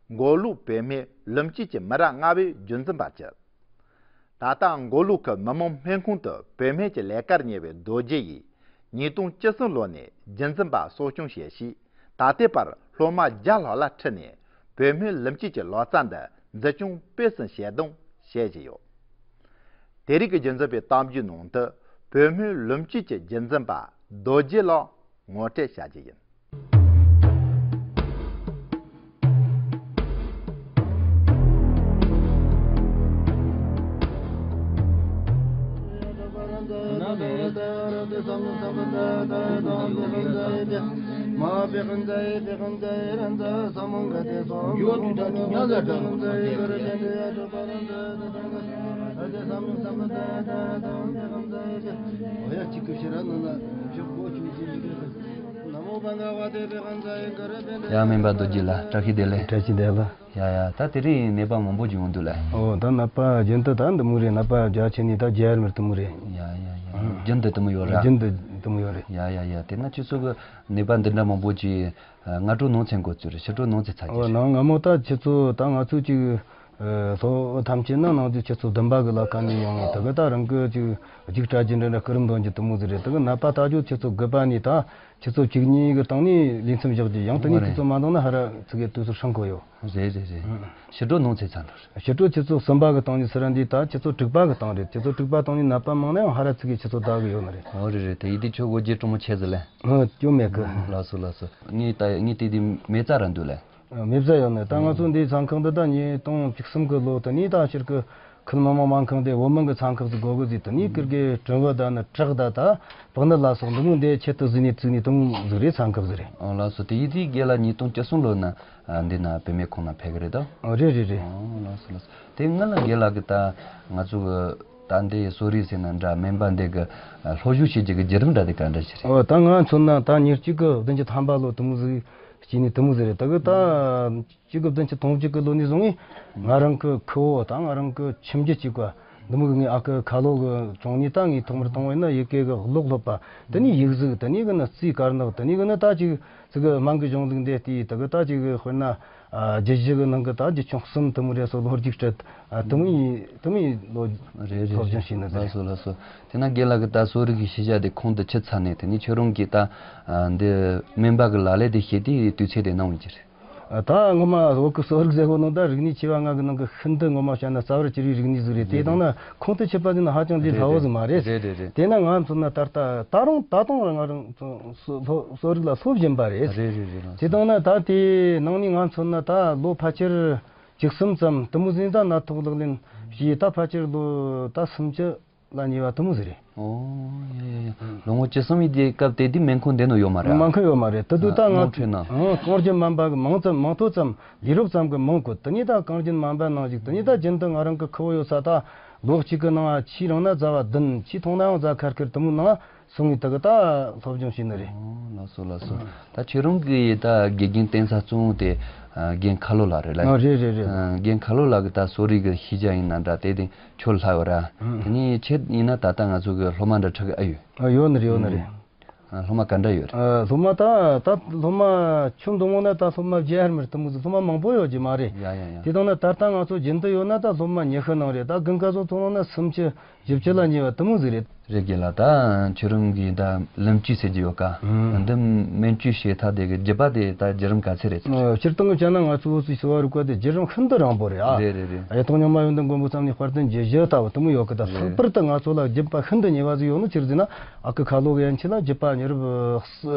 མགོ་ལོག་བོད་སྨན་ལུམ་སྐྱིད་ཀྱི་མི་རབས་ལྔ་པའི་རྒྱུན་འཛིན་པ་བྱས། ད་ལྟ་མགོ་ལོག་གི་མི་མང་སྨན་ཁང་དུ་བོད་སྨན་གྱི་ལས་ཀར་ཉེ་བའི་རྡོ་རྗེ་ཡིས་ཉིས་སྟོང་བཅུ་གསུམ་ལོ་ནས་རྒྱུན་འཛིན་པ་གསོ་སྐྱོང་བྱས་ཤིང་། ད་ལྟའི་བར་སློབ་མ་བརྒྱ་ལྷག་ལ་ཁྲིད་ནས་བོད་སྨན་ལུམ་སྐྱིད་ཀྱི་ལོ་ཙཱ་འདི་འཛིན་སྐྱོང་སྤེལ་གསུམ་བྱེད་དང་བྱེད་བཞིན་ཡོད། དེ་རིང་གི་རྒྱུན་འཛིན་པའི་གཏམ་རྒྱུད་ནང་དུ་བོད་སྨན་ལུམ་སྐྱིད་ཀྱི་རྒྱུན་འཛིན་པ་རྡོ་རྗེ་ལགས་ངོ་སྤྲོད་བྱ་རྒྱུ་ཡིན། ཡ་སྨན་པ་རྡོ་རྗེ་ལགས། བཀྲ་ཤིས་བདེ་ལེགས། བཀྲ་ཤིས་བདེ་ལེགས། ཡ་ཡ། ད་དེ་རིང་ནད་པ་མང་པོ་ཅིག་ཡོང་འདུག་ལགས། ཨོ། ད་ནད་པ་རྒྱུན་དུ་ད་འདི་མོ་རེད། ནད་པ་རྒྱ་ཆེ་ནི་ད་རྒྱ་ཡར་མར་དེ་མོ་རེད། ཡ་ཡ་ཡ། རྒྱུན་དུ་དེ་མོ་ཡོད་ར། རྒྱུན་དུ་དེ་མོ་ཡོད་རེད། ཡ་ཡ་ཡ། དེ་ན་ཁྱེད་ཚོ་གི་ནད་པ་འདི་འདྲ་མང་པོ་ཅིག་སྔ་དྲོ་ནང་ཚན་འགོ་བཙུགས་རེད། ཕྱི་དྲོ་ནང་ཚན་ཚར་གྱི་ཨོ། རེད། ནང་སྔ་མོ་ད་ཁྱེད་ཚོ་ད་ང་ཚོ་ཅིག་ཨ། སློབ་ཐམས་ཅད་ན་ནང་དུ་ཁྱེད་ཚོ་བདུན་པ་གི་ལ་ཁ་ནས་ཡོང་ངེས། དེ་གི་ད་རང་གི་ཅིག་རྒྱུགས་སྤྲད་རྒྱུ་འདྲ་འདྲ་སྐུ་རིམ་འདོན་རྒྱུ་དེ་མོ་ཟིག་རེད། དེ་གི་ནད་པ་ལྟ་རྒྱུ་ཁྱེད་ཚོ་དགུ་པ་ནས་ད་ཁྱེད་ཚོ་བཅུ་གཉིས་གི་སྟེང་ནས་ལས་མཚམས་བཞག་རྒྱུ། ཡང་དེ་ནས་ཁྱེད་ཚོ་མ་འདང་ན་ཧ་ར་ཚིག་གི་དུས་སུ་ཧྲང་གོ་ཡོད། རེད་རེད་རེད། ཕྱི་དྲོ་ནང་ཚན་ཚར་འགྲོ་རེད། ཕྱི་དྲོ་ཁྱེད་ཚོ་གསུམ་པ་གི་སྟེང་ནས་ཚུར་ར་འདི་ད་ཁྱེད་ཚོ་དྲུག་པ་གི་སྟེང་རེད། ཁྱེད་ཚོ་དྲུག་པ་སྟེང་ནས་ནད་པ་མང་ན་ཡང་ཧ་ར་ཚིག་གི་ཁྱེད་ཚོ་ད་གི་ཡོད་ནི་རེད། ཨོ་རེད་རེད། དེ་ཡིན་དུས་ཁྱོད་དགོད་རྒྱུ་དྲང་མོ་ཆེ་ཟིག་ལས། ཨ། སྐྱོན་མེད་གི། ལགས་སོ་ལགས་སོ། ངས་ད་ངས་དེ་དུས་མེ་བཙའ་ར་འདུག་ལས། མེ་བཙའ་ཡོད་ནི། ད་ང་ཚོ་འདིའི་ཚན་ཁག་འདི་ད་ཉིས་སྟོང་བཅུ་གསུམ་གི་ལོ་དེ་ནས་ད་སྤྱིར་གི་ཁུལ་མི་དམངས་སྨན་ཁང་དེ་བོད་སྨན་གི་ཚན་ཁག་ཅིག་དགོས་གི་ཟེར། དེ་ནས་ཀིར་གི་གྲུམ་བུ་ད་ནི་བྲག་ད་ད་པགས་ནད་ལ་སོགས་འདི་མོ་འདི་ཆེད་དུ་བཟོས་ནས་བཙུགས་ནས་དེ་མོ་ཟིག་རེད། ཚན་ཁག་ཟིག་རེད། ཨོ་ལགས་སོ། དེ་ཡིན་དུས་རྒན་ལགས་ཉིས་སྟོང་བཅུ་གསུམ་ལོ་ན་འདི་ན་བུད་མེད་ཁང་ནང་ཕེབས་གི་རེད་ད། ཨོ་རེད་རེད་རེད། ཨོ་ལགས་སོ་ལགས་སོ། དེ་སྔོན་ལ་རྒན་ལགས་གི་ད་ང་ཚོ་གི་ད་འདི་གསོ་རིག་ཟེར་ན་འདྲ། སྨན་པ་འདི་གི་སློབ་ཞུགས་བྱེད་རྒྱུ་གི་བརྒྱུད་རིམ་འདྲ་དེ་ག་འདྲ་ཞིག་རེད། ཨོ། ད་ང་མཚོན་ན་ད་ཉེར་གཅིག་གི་བདུན་ཅུ་ཐམ་པ་ལོ་དེ་མོ་ཟིག་སྐྱེས་ནས་དེ་མོ་ཟིག་རེད། ད་གི་ད་གཅིག་གི་བདུན་ཅུ་དོན་གཅིག་གི་ལོ་ནས་བཟུང་ངས་ང་རང་གི་ཁུ་བོ་དང་ང་རང་གི་ཁྱིམ་རྒྱུད་གཅིག་པ་འདི་མོ་གི་ངའི་ཨ་ཁུ་ཁ་ལོ་གི་གྲོང་ནས་ད་ངས་ཐོག་མར་བཏང་བ་ཡིན་ན་ཡི་གེ་གི་ཀློག་སློབ་པ། དེ་ནས་ཡིག་གཟུགས། དེ་ནས་གི་ནི་རྩིས་དཀར་ནག། དེ་ནས་གི་ནི་ད་ཅིག་ཅིག་གི་སྨན་གི་གཞུང་ལུགས་འདི་ལྟས། ད་གི་ད་ཅིག་གི་དཔེར་ན་ཨ་རྒྱུད་བཞི་གི་ནང་གི་ད་རྒྱུད་ཆུང་གསུམ་དེ་མོ་རེད་སོགས་ལོ་རྒྱུགས་སྤྲད། ཨ། དེ་མོ་ཡི་དེ་མོ་ཡི་ལོ། རེད་རེད། སློབ་སྦྱོང་བྱས་ནི་ཟེར། ལགས་སོ་ལགས་སོ། དེ་ན་རྒན་ལགས་ཀྱིས་ད་གསོ་རིག་གི་ཤེས་བྱ་དེ་ཁོང་དུ་ཆུད་ཚར་ནས། དེ་ནས་ཁྱོད་རང་གིས་ད་ཨ་འདི་སྨན་པ་གི་ལག་ལེན་དེ་བྱེད་དུས་དུས་ཚོད་དེ་གནང་བ་ཅི་རེད། ཨ། ད་ངོ་མ་བོད་ཀྱི་གསོ་རིག་ཟེར་བོ་ནང་ད་རིག་གནས་ཆེ་བ་ལྔ་གི་ནང་གི་ཤིན་ཏུ་ངོ་མ་བཤད་ན་རྩ་བར་གྱུར་བའི་རིག་གནས་ཟིག་རེད། དེ་དང་ན་ཁོང་དུ་ཆུད་པ་དེ་ནི་ཧ་ཅང་ལས་སླ་བོ་ཟིག་མ་རེད། རེད་རེད་རེད། དེ་ན་ང་མཚོན་ན་ད་ལྟ་ད་རུང་ད་དུང་ང་རང་གསོ་གསོ་གསོ་རིག་ལ་སློབ་བཞིན་པ་རེད། རེད་རེད་རེད། དེ་དང་ན་ད་དེའི་ནང་ནས་ང་མཚོན་ན་ད་ལོ་ཕལ་ཆེར་བཅུ་གསུམ་ཙམ་དེ་མོ་ཟིན་ད་ན་ཐོག་ལག་ལེན་བྱས། ད་ཕལ་ཆེར་ལོ་ད་སུམ་ཅུ། ལ་ཉེ་བ་དེ་མོ་ཟིག་རེད། ཨོ་ཡ་ཡ་ཡ། ལོ་ངོ་བཅུ་གསུམ་ཡིན་དུས་སྐབས་དེ་དུས་སྨན་ཁང་འདི་ནང་ཡོད་མ་རེད། སྨན་ཁང་ཡོད་མ་རེད། དེ་དུས་ད་ང་དམངས་ཁྲོད་ན། ཨང་། རྐང་རྒྱུན་སྨན་པ་གི་མིང་ཙམ། མིང་ཐོ་ཙམ། ལས་རོགས་ཙམ་གི་མིང་བཀོད། དེ་ནས་ད་རྐང་རྒྱུན་སྨན་པ་ནང་ཞུགས། དེ་ནས་ད་རྒྱུན་དུ་ང་རང་གི་ཁུ་བོ་ཡོད་ས་ད་ལོ་གཅིག་གི་ནང་ཆེས་རིང་ན་ཟླ་བ་བདུན། ཆེས་ཐུང་ན་ཡང་ཟླ་ཁ་ཁེར་དེ་མོ་ནང་སོང་ངས་དེ་གི་ད་སློབ་སྦྱོང་བྱས་ནི་རེད། ཨོ་ལགས་སོ་ལགས་སོ། ད་ཁྱེད་རང་གི་ད་དགེ་རྒན་བསྟེན་ས་གཙོ་བོ་དེ་ཨ་རྒན་ཁ་ལོ་ལགས་རེད་ལ། ཨ། རེད་རེད་རེད། ཨ། རྒན་ཁ་ལོ་ལགས་ཀྱི་ད་གསོ་རིག་གི་ཤེས་བྱ་ཡིན་ན་འདྲ། དེ་དེ་ཁྱོད་ལྷག་ཡོད་ར། ཨང་། དེ་ནས་ཁྱེད་ཡིན་ན་ད་ལྟ་ང་ཚོ་གི་སློབ་མ་འདྲ་ཁྲིད་གི་ཨ་ཡོད། ཨ། ཡོད་ནི་རེད། ཡོད་ནི་རེད། ཨ། སློབ་མ་ག་འདྲ་ཡོད་རེད། ཨ། སློབ་མ་ད་ད་སློབ་མ་ཁྱོན་བསྡོམས་ན་ད་སློབ་མ་བརྒྱ་ཡར་མར་དེ་མོ་ཟིག། སློབ་མ་མང་པོ་ཡོད་ཀྱི་མ་རེད། ཡ་ཡ་ཡ། དེ་དང་ན་ད་ལྟ་ང་ཚོ་རྒྱུན་དུ་ཡོད་ན་ད་སློབ་མ་ཉི་ཤུ་ནང་རེད། ད་དགུན་ཁ་སོགས་ཐོན་ན་སུམ་ཅུ་བཞི་བཅུ་ལ་ཉེ་བ་དེ་མོ་ཟིག་རེད། རེད་རྒན་ལགས། ད་ཁྱོད་རང་གིས་ད་ལིམ་ཅུ་ཟེར་གྱི་ཡོད་ཀ། ཨང་། འདི་སྨན་བཅོས་བྱེད་ཐབས་དེ་གི་རྒྱུད་པ་དེ་ད་བརྒྱུད་རིམ་ག་ཚད་རེད་ཟེར། ཨ། སྤྱིར་བཏང་གི་བྱས་ན་ང་ཚོ་བོད་ཀྱི་གསོ་བ་རིག་པ་དེ་བརྒྱུད་རིམ་ཤིན་ཏུ་རིང་པོ་རེད་ཨ། རེད་རེད་རེད། གཡུ་ཐོག་རྙིང་མ་ཡོན་ཏན་མགོན་པོ་མཚན་ནས་དཔལ་ལྡན་རྒྱུད་བཞི་ལྟ་བུ་དེ་མོ་ཡོད་གི། ད་རེད། ལྷག་པར་དུ་ང་ཚོ་ལ་རྒྱུད་པ་ཤིན་ཏུ་ཉེ་བ་ཟིག་ཡོད་ནི་ཆི་རེད་ཟེར་ན། ཨ་ཁུ་ཁ་ལོ་གི་ཡན་ཆད་ལ་རྒྱུད་པ་ཉེ་རབས་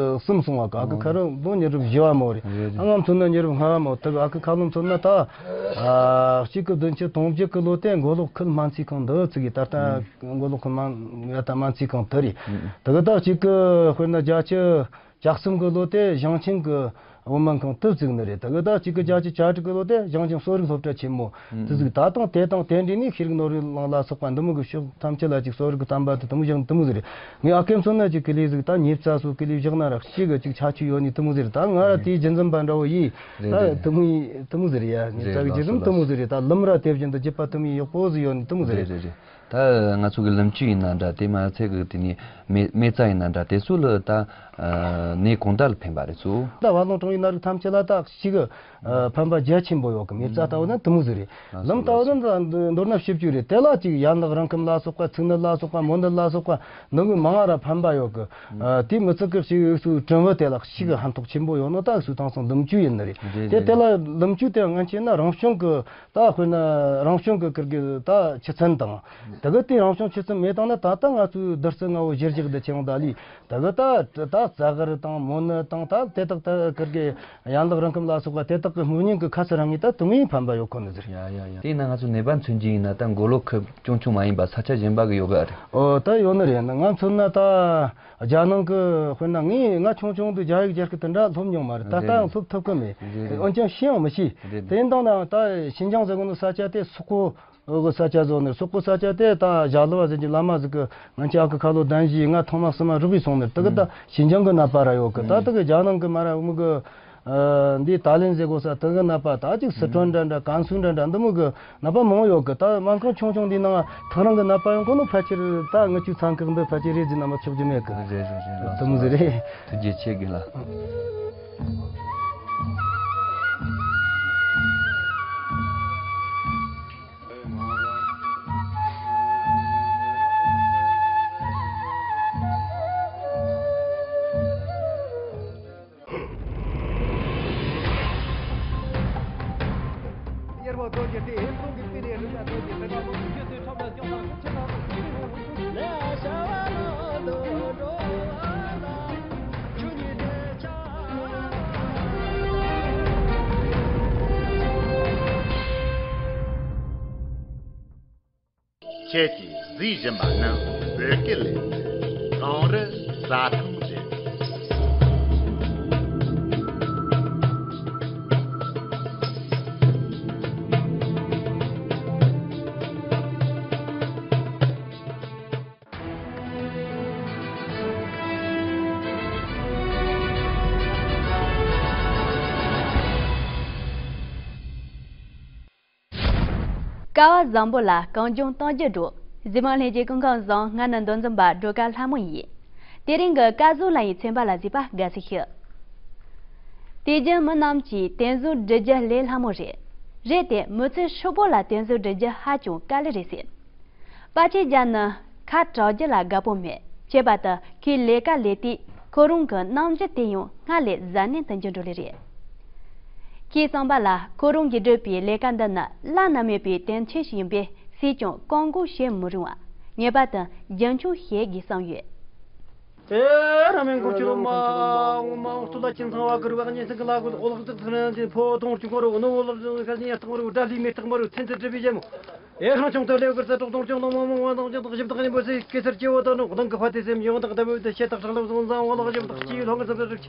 གསུམ་སོང་བ་གི། ཨ་ཁུ་ཁ་ལོ་ཉེ་རབས་བཞི་བ་མོ་རེད། རེད་རེད། ང་མཚོན་ན་ཉེ་རབས་ལྔ་བ་མོ། དེ་གི་ཨ་ཁུ་ཁ་ལོ་མཚོན་ན་ད་ཨ་གཅིག་གི་བདུན་ཅུ་དོན་བརྒྱད་གི་ལོ་དེ་མགོ་ལོག་ཁུལ་སྨན་རྩིས་ཁང་འདི་བཙུགས་གི། ད་ལྟ་མགོ་ལོག་ཁུལ་སྨན་ཡ་ད་སྨན་རྩིས་ཁང་དེ་རེད། དེ་གི་ད་གཅིག་གི་དཔེར་ན་བརྒྱད་ཅུ་གྱ་གསུམ་གི་ལོ་དེ་ཞིང་ཆེན་གི་བོད་སྨན་ཁང་དེ་བཙུགས་ནི་རེད། དེ་གི་ད་གཅིག་གི་བརྒྱད་ཅུ་གྱ་དྲུག་གི་ལོ་དེ་ཞིང་ཆེན་གསོ་རིག་སློབ་གྲྭ་ཆེན་མོ་དེ་བཙུགས། ད་དུང་དེ་དང་དེ་འདྲ་ནི་ཤེས་རིག་ནོར་བུ་གླིང་ལ་སོགས་པ་འདི་མོ་གི་ཕྱོགས་ཐམས་ཅད་ལ་ཅིག་གསོ་རིག་གི་བསྟན་པ་དེ་དེ་མོ་བཞག་ནི་དེ་མོ་ཟིག་རེད། ངས་ཨ་ཁུ་མཚོན་ན་ཅིག་ཀི་ལི་ཟིག་ད་ཉེ་བཙའ་སོ་ཀི་ལི་བཞག་ན་ར་གཅིག་གི་ཅིག་ཆ་ཆུ་ཡོད་ནི་དེ་མོ་ཟིག་རེད། ད་ང་ར་དེའི་རྒྱུན་འཛིན་པ་འདྲ་བོ་ཡིས། རེད་ད་རེད། དེ་མོ་ཡི་དེ་མོ་ཟིག་རེད་ཡ། ཉེ་བཙའ་གི་རྒྱུད་རིམ་དེ་མོ་ཟིག་རེད། ད་ལམ་ར་དེ་བཞིན་དུ་རྒྱུད་པ་དེ་མོ་ཡག་པོ་ཟིག་ཡོད་ནི་དེ་མོ་ཟིག་རེད། རེད་རེད་རེད། ད་ང་ཚོ་གི་ལིམ་ཅུ་ཡིན་ན་འདྲ། དེ་མ་ཚད་གི་དེ་ནས་མེ་མེ་བཙའ་ཡིན་ན་འདྲ། དེ་ཚོ་ལ་ད་ནད་གང་དག་ལ་ཕན་པ་རེད་ཚོ། ད་བ་ལོང་གྲོང་ཡིན་ན་རིགས་ཐམས་ཅད་ལ་ད་ཞིག་གི་ཕན་པ་རྒྱ་ཆེན་པོ་ཡོད་གི། མེ་བཙའ་ལྟ་བུ་ན་དེ་མོ་ཟིག་རེད། ལམ་ལྟ་བུ་ན་མདོར་ན་ཞིབ་ཅིག་རེད། དེ་ལ་ཅིག་ཡན་ལག་རིང་ཁམས་ལ་སོགས་པ། ཚིགས་ནད་ལ་སོགས་པ། མོ་ནད་ལ་སོགས་པ་འདི་གི་མང་ར་ཕན་པ་ཡོད་གི། དེ་མི་ཚད་གི་ཞིག་གི་གྲུམ་བུ་དེ་ལ་ཞིག་གི་ཕན་ཐོགས་ཆེན་པོ་ཡོད་ནོ་ད་སུ་དང་སང་ལིམ་ཅུ་ཡིན་ནི་རེད། རེད་དེ་རེད། དེ་ལ་ལིམ་ཅུ་དེ་ང་ཆེ་ན་རང་བྱུང་གི་ད་དཔེར་ན་རང་བྱུང་གི་ཀིར་གི་ད་ཆུ་ཚན་དང་། དེ་གི་དེ་རང་བྱུང་ཆུ་ཚན་མེད་དང་ན་ད་ལྟ་ང་ཚོའི་བདུད་རྩི་ལྔ་བོ་གཞིར་བཞག་དེ་ཆེ་བ་ད་ལི། དེ་གི་ད་ད་རྩ་གར་དང་མོ་ནད་དང་ད་དེ་དག་ད་ཀིར་གི་ཡན་ལག་རིང་ཁམས་ལ་སོགས་པ་དེ་དག་གི་སྨན་ཡིན་གི་ཁ་ཚ་རང་ངི་ད་དུང་ཡིན་ཕན་པ་ཡོད་ཁོ་ནི་ཟེར། ཡ་ཡ་ཡ། དེས་ན་ང་ཚོ་ནད་པ་མཚོན་རྒྱུ་ཡིན་ན་ད་མགོ་ལོག་ཁུལ་ཆུང་ཆུང་མ་ཡིན་པ་ས་ཆ་གཞན་པ་གི་ཡོད་གི་ཨ་རེད། ཨོ་ད་ཡོད་ནི་རེད། ང་མཚོན་ན་ད། རྒྱ་ནང་གི་དཔེར་ན་ངས་ང་ཆུང་ཆུང་དུ་རྒྱ་ཡིག་རྒྱ་སྐད་དེ་འདྲ་སློབ་མྱོང་མ་རེད། ད་ལྟ་ཡང་སློབ་ཐུབ་ཀི་མེད། རེད་རེད། འོན་ཀྱང་ཤེས་ཡང་མི་ཤེས། རེད་རེད། དེ་ཡིན་དང་ན་ད་ཤིན་ཅང་ཟེར་གོ་ནི་ས་ཆ་དེ་སོག་པོ་ འོ་གི་ས་ཆ་བཟོ་ནས་སོག་པོ་ས་ཆ་དེ་ད་ཞྭ་ལུ་བ་ཟེར་གྱི་བླ་མ་ཟིག་གི་ང་ཅག་གི་ཁ་ལོ་གདན་ཞུས་ང་ཐོག་མ་སི་མ་རུ་བི་སོང་ནས་དེ་གི་ད་ཞིན་ཅང་གི་ནད་པ་ར་ཡོད་གི་ད་དེ་གི་རྒྱ་ནང་གི་མ་ར་མི་གི་འདི་ཏཱ་ལན་ཟེར་གོ་ས་དེ་གི་ནད་པ་ད་ཅིག་སི་ཁྲོན་འདྲ་འདྲ་ཀན་སུའུ་འདྲ་འདྲ་འདི་མོ་གི་ནད་པ་མང་ཡོད་གི་ད་སྨན་ཁང་ཆུང་ཆུང་འདི་ནང་ཐག་རིང་གི་ནད་པ་ཡང་གོ་ནོ་ཕལ་ཆེར་ད་ངི་ཆུ་ཚང་གི་འདི་ཕལ་ཆེར་རེད་ཟེར་ན་མ་ཆོག་རྒྱུ་མེད་གི་རེད་རེད་རེད་དེ་མོ་ཟེར་རེད། ཐུགས་རྗེ་ཆེ་གི་ལ། ཁྱེད་ཀྱིས་གཟིགས་བཞིན་པ་ནི་བོད་སྐད་ལས་ཚན་གངས་རི་རྩྭ་ཐང་རེད། སྐལ་བ་བཟང་པོ་ལ་གངས་ལྗོངས་སྟོང་རྒྱུ་འགྲོ། གཟིགས་མོ་ལྷན་རྒྱས་སྐུ་ཁམས་བཟང་། ང་ནི་མདོ་འཛིན་པ་སྒྲོལ་དཀར་ལྷ་མོ་ཡིན། དེ་རིང་གི་སྐལ་བཟང་ལ་ཡི་ཚན་པ་ལ་གཟིགས་པ་དགའ་བསུ་ཞུ། དུས་རྒྱུན་མི་རྣམས་ཀྱིས་བསྟན་བཟོ་སྒྲུབ་རྒྱུ་ལས་སླ་མོ་རེད། རེད་དེ་མི་ཚེ་ཧྲིལ་པོ་ལ་བསྟན་བཟོ་སྒྲུབ་རྒྱུ་ཧ་ཅང་དཀའ་ལས་རེད་ཟེར། པ་ཆེ་རྒྱ་ནི་ཁ་གྲག་རྒྱུ་ལ་དགའ་པོ་མེད། བྱས་པ་དེ་ཁོས་ལས་ཀ་ལས་དུས་ཁོ་རང་གི་རྣམ་འགྱུར་དེ་ཡང་སྔར་ལས་གཟབ་ནན་དུ་འགྱུར་འགྲོ་ལེ་རེད། ཁོས་བསམ་པ་ལ་ཁོ་རང་གིས་བསྒྲུབས་པའི་ལས་ཀ་འདི་ནི་བླ་ན་མེད་པའི་དོན་ཆེན་ཞིག་ཡིན་པས་སུས་ཀྱང་བཀག་འགོག་བྱེད་མི་རུང་བ། ངེས་པར་དུ་རྒྱུན་འཁྱོངས་བྱེད་དགོས་བསམ་ཡོད། ཨེ་ར་མེན་གོ་ཆུ་མ་འོ་མ་འོ་སྟོད་ལ་ཁྱིམ་ཚང་བ་གུར་བ་གཉེན་ཚང་གི་ལ་གུ་འོ་ལག་ཙག་ཙག་ནས་ཕོ་དོང་ཆུང་མ་རུ་ནོ་འོ་ལག་ཙག་ཁ་ནི་ཡ་སྟག་མ་རུ་དགྲ་ལི་མེ་སྟག་མ་རུ་ཚན་ཚན་གྲི་བི་ཡེ་མོ། ཨེ་ཁང་ཆུང་དུ་ལེའུ་གར་ས་གྲོགས་དོང་ཆུང་ནོ་མོ་མོ་ང་དང་ཅང་དང་ཞིབ་དག་ནི་འབོད་སའི་གེ་སར་སྐྱེ་བོ་དང་ནོ་གདང་གི་ཕ་དེ་སེམས་ཡོང་དང་ད་བོད་དུ་ཤེ་སྟག་ཁྲག་ལ་བཟང་བཟང་འོ་ལག་ཞིབ་དག་སྐྱེ་ཡི་ལྷོ་ངར་ས་བཟང་རིག་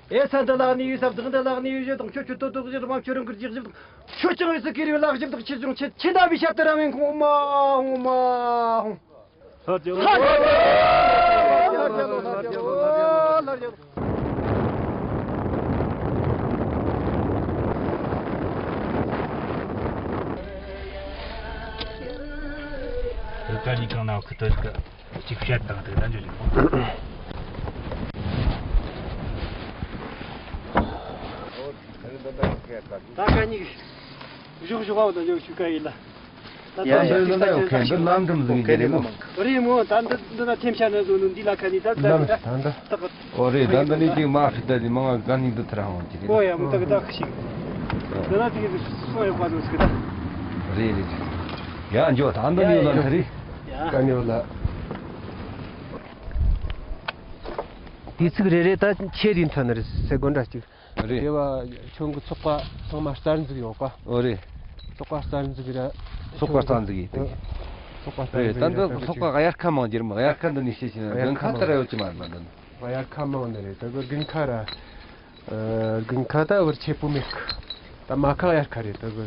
ཨེ་ས་འདི་ལག་ནི་ཡུལ་ས་བདག་འདི་ལག་ནི་ཡུལ་ཞེ་དང་ཁྱོད་ཁྱོད་དོ་དོ་ཞེ་ར་མ་ཁྱོད་རང་གི་རྒྱག་ཞིབ་དག་ཁྱོད་ཅང་ཡི་སི་ཀི་རི་ལག་ཞིབ་དག་ཆེ་ཆུང་ཆེ་ཆེ་འདའ་བི་ཤ་དེ་ར་མེན་ཁོང་མ་ཧོང་མ་ཧོང་། ལྷ་རྒྱལ་ལོ། ལྷ་རྒྱལ་ལོ། ལྷ་རྒྱལ་ལོ། ལྷ་རྒྱལ་ལོ། བོད་པ་གཉིས་གང་ན་ཁུ་ཏོ་ཞིག་གཅིག་བཤད་དང་དེ་ལྟ་འཇོག་བྱེད་དགོས། ད་ག་གཉིས་བཞུགས་བཞུགས་པ་དང་འཇོག་ཞུ་ག་ཡིན་ལ། ད་ཡ་ཡ་ད་འདི་ལ་ཡོད་མཁན་འདི་ལམ་འགྲམ་ཟིག་ཡིན་རེད་མོ། རེད་མོ། ད་འདི་འདི་ན་ཐེམ་ཤ་ན་བཟོ་ནོ་འདི་ལ་ཁ་ནི་ད་ད་ལམ་ད་ད་ད། ད་ད། ཨོ་རེད། ད་འདི་ནི་ཅིག་མ་ཧྲི་ད་ཅིག་མང་ང་ག་ནི་འདི་ཐར་ཧང་ཅི་རེད། ཨོ་ཡ་མོ་ད་གི་ད་ཤིག་འདི་ན་དེ་གི་སོ་ཡོད་པ་ནོ་ཟིག་ད། རེད་རེད། ཡ་འཇོ་ད་འདི་ནི་ཡོད་ལ་ད་རེད། ཡ་ག་ནི་ཡོད་ལ། དུས་ཚིགས་རེ་རེ་ད་ཆེ་རིན་ཐོན་རེད་ཟེར་དགོས་འདྲ་ཅིག་རེད། དེ་བ་ཁྱོད་ཀྱི་ཚོགས་པ་ཚང་མ་རྩ་འཛུགས་ཡོད་པ། ཨོ་རེད། ཚོགས་པ་རྩ་འཛུགས་ར། ཚོགས་པ་རྩ་འཛུགས་ཡིན་ཏེ། ཚོགས་པ་རྩ་རེད། འཛུགས་ད་འདི་ཡོད་པ་ཚོགས་པ་དབྱར་ཁ་མང་རྒྱུར་མ་དབྱར་ཁ་འདི་ནས་ཤེས་ཤེས་ན་དབྱར་དགུན་ཁ་ཁ་མང་ལྟར་ཡོད་ཀྱི་མ་རེད་མ་འདི་ནི། དབྱར་ཁ་མང་ནི་རེད། ད་གི་དགུན་ཁ་ར། ཨ་དགུན་ཁ་ད་བར་ཆད་པོ་མེད་གི། ད་མ་ཁ་དབྱར་ཁ་རེད། ད་གི་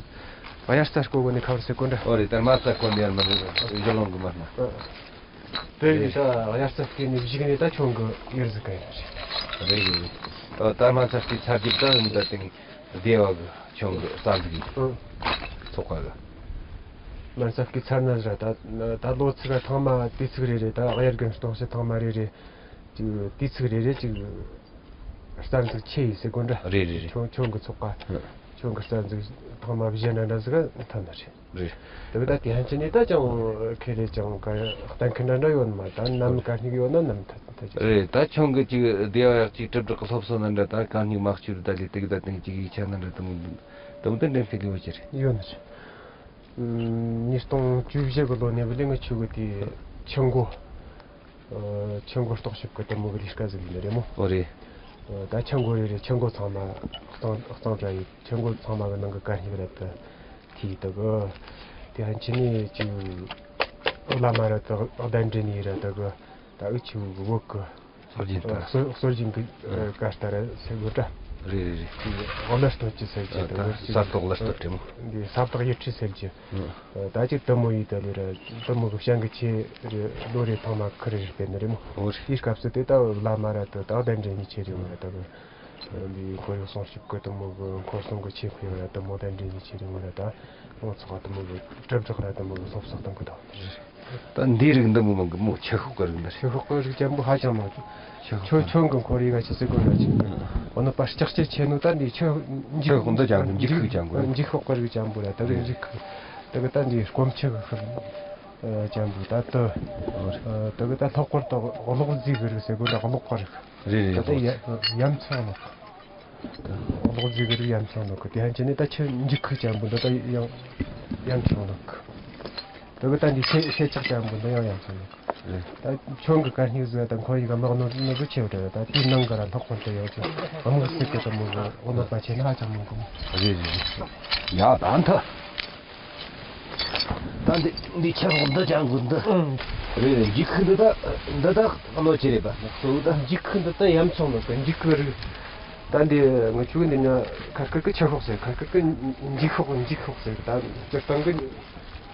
དབྱར་རྩྭ་བརྐོ་གོ་ནི་ཁ་བར་སེ་གོ་འདྲ། ཨོ་རེད། ད་མ་རྩྭ་བརྐོ་ནི་ཡར་མ་རེད། གཞི་ལོང་གི་མ་རེད། དེ་ཡིན་ས་དབྱར་རྩྭ་སྐྱེས་ནས་བཞུགས་ནས་ད་ཁྱོད་ཀྱི་ཡར་ཟིག་ག་ཡིན་རེད། རེད་རེད་རེད། ད་མ་རྩྭ་སྐྱེས་ཚར་རྒྱུ་ད་ཡིན་ད་དེང་སྡེ་བ་གི་ཁྱོད་ཀྱི་རྩ་འཛུགས་ཡིན། ཨང་། ཚོགས་པ་གི། མ་རྩྭ་སྐྱེས་ཚར་ན་ར་ད་ད་ལོ་ཚིགས་ཐེངས་མ་དུས་ཚིགས་རེ་རེ་ད་དབྱར་དགུན་སྟོང་ཕྱི་ཐེངས་མ་རེ་རེ་ཅིག་དུས་ཚིགས་རེ་རེ་ཅིག་རྩ་འཛུགས་ཆེ་ཡིན་ཟེར་གོ་འདྲ། རེད་རེད་རེད། ཁྱོད་ཁྱོད་ཀྱི་ཚོགས་པ། ཨང་། ཁྱོད་ཀྱི་རྩ་འཛུགས་ཐེངས་མ་བཞི་འདྲ་འདྲ་ཟིག་ག་ཐོན་ནི་རེད། རེད། དེ་བས་ད་དེ་ཧན་ཆི་ནས་ད་ཅང་ཁེ་རེ་ཅང་ག་གཏན་འཁེལ་འདྲ་འདྲ་ཡོད་ནི་མ་ད་ནམ་ག་སྙིགས་ཡོད་ན་ནམ་ཐ་ཐ་ཅི། རེད། ད་ཁྱོད་ཀྱི་ཅིག་སྡེ་བ་ཡག་ཅིག་གྲུབ་གྲགས་ཀྱི་སློབ་གསོ་ན་འདྲ་ད་གང་སྙིགས་མ་བཅུག་ད་ལས་དེ་གི་ད་དེང་ཅིག་ཡིག་ཆ་ན་འདྲ་དུང་དུང་དུ་འདྲེན་ཕེ་ལི་བོ་ཅི་རེད། ཡོད་ནི་རེད། ཉིས་སྟོང་བཅུ་བཞི་གི་ལོ་ནས་བུ་ལེ་ང་ཆུ་གི་དེ་ཆུ་མགོ། ཆུ་མགོ་རྟོག་ཞིབ་གི་དེ་མོ་གི་ལས་ཀ་ཟིག་ཡིན་ནི་རེད་མོ། ཨོ་རེད། ད་ཆུ་མགོ་རེ་རེ་ཆུ་མགོ་ཚང་མ་གཙང་གཙང་སྦྲ་ཡིན། ཆུ་མགོ་ཚང་མ་གི་ནང་གི་གད་སྙིགས་ར་ད་ཐིག་ད་གི། དེ་ཧན་ཆི་ནས་ཅིག་བླ་མ་ར་ད་གདན་འདྲེན་ཡིན་ར་ད་གི། ད་འུ་ཆུ་གི་བོད་གི་སྲོལ་རྒྱུན་ལྟར། སྲོལ་སྲོལ་རྒྱུན་གི་ཨ་ཀ་ལྟར་ཟེར་དགོས་འདྲ། རེད་རེད་རེད། འོ་ལ་སྟོད་ཀྱི་ཟེར་གྱི་ད་ད་ས་ཐོག་ལ་སྟོད་དྲེ་མོ། འདི་ས་བདག་ཡུལ་ཁྲི་ཟེར་གྱི། ཨ། ད་ཅིག་དུ་མོ་ཡི་ད་ལི་ར་དུ་མོ་གི་བྱང་གི་ཆེ་རེ་ལོ་རེ་ཐང་མ་ཁི་རེ་རེ་སྤེལ་ནི་རེད་མོ། འོ་རེད། དེའི་སྐབས་སུ་དེ་ད་བླ་མ་ར་དུ་ད་གདན་འདྲེན་གྱི་ཆེ་རེ་ངོ་ར་ད་གི། འདི་ཁོར་ཡུག་སྲུང་སྐྱོབ་ཀྱི་དུ་མོ་གི་འཁོར་སྲུང་གི་ཆེ་ཁུ་ཡོང་ར་དུ་མོ་གདན་འདྲེན་གྱི་ཆེ་རེ་ངོ་ར་ད་ངོ་ཚོགས་དུ་མོ་གི་གྲུབ་འབྲས་ར་དུ་མོ་གི་སློབ་གསོ་གཏོང་གི་ད་འདི་རེད། ད་འདིའི་རིགས་འདི་མོ་མང་གི་མོ་ཆུ་ཤོག་གི་རིགས་འདི་རེད། ཆུ་ཤོག་གི་རིགས་ཅན་པོ་ཧ་ཅང་མང་གི། ཆུ་ཤོག་ཆུ་ཆུ་གི་འཁོར་ཡུག་ག་ཆུ་སེ་གོ་ན་ཅིག་གི། ཨོ་ན་པ་ལྕགས་ཀྱི་ཆེ་ནོ་ད་འདི་ཆུ་ཆུ་ཤོག་འདི་ཅན་པོ་འཇིགས་ཤིག་ཅན་པོ་རེད། འཇིགས་ཤོག་གི་རིགས་ཅན་པོ་རེད། ད་རེད། འཇིགས་ཤིག་ད་གི་ད་འདི་སྐོམ་ཆུ་གི་ཤིག་ཅན་པོ་ད་དུ་ད་གི་ད་ལྷག་པར་དུ་གློག་རྫས་གི་རིགས་སེ་གོ་ན་གློག་གི་རིགས་རེད་རེད། ད་ཡ་ཡ་མཚན་ནོ། གློག་རྫས་གི་རིགས་ཡ་མཚན་ནོ་གི། དེ་ཧན་ཆེ་ནི་ད་ཆུ་འཇིགས་ཁུ་ཅན་པོ་འདི་ད་ཡང་ཡ་མཚན་ནོ་གི། དེ་གི་ད་འདི་ཤེ་ཤེ་ཆག་ཅན་པོ་འདི་ཡང་ཡ་མཚན་ནོ་གི། རེད། ད་ཆུང་གི་གར་སྙིགས་ཟོས་ད་འཁོར་ཡུག་ག་དམག་ནོར་ནོར་བུ་ཆེ་བ་རེད། ད་དེའི་ནང་གི་ར་ལྷག་པར་དུ་ཡང་ཆེ་དམག་སྲིད་གི་དུ་མོ་གི་འོ་ནོ་པ་ཆེ་ན་ཧ་ཅང་མང་གི་མོ། རེད་རེད་རེད། ཡ་ད་འཐུ། ད་འདི་འདི་ཆ་རོགས་འདི་ཅང་གི་འདི། ཨང་། རེད་རེད། འཇིགས་ཁུ་འདི་ད་འདི་ད་གནོད་ཆེ་རེད་པ། ཁོ་ད། འཇིགས་ཁུ་འདི་ད་ཡ་མཚན་ནོ་གི། འཇིགས་ཁུ་རིགས། ད་འདི་ང་ཆུ་འདི་ན་ཁར་ཁར་གི་ཆུ་ཤོག་ཟེར། ཁར་ཁར་གི་འཇིགས་ཤོག་འཇིགས་ཤོག་ཟེར། ད་སྤྱིར་བཏང་གི་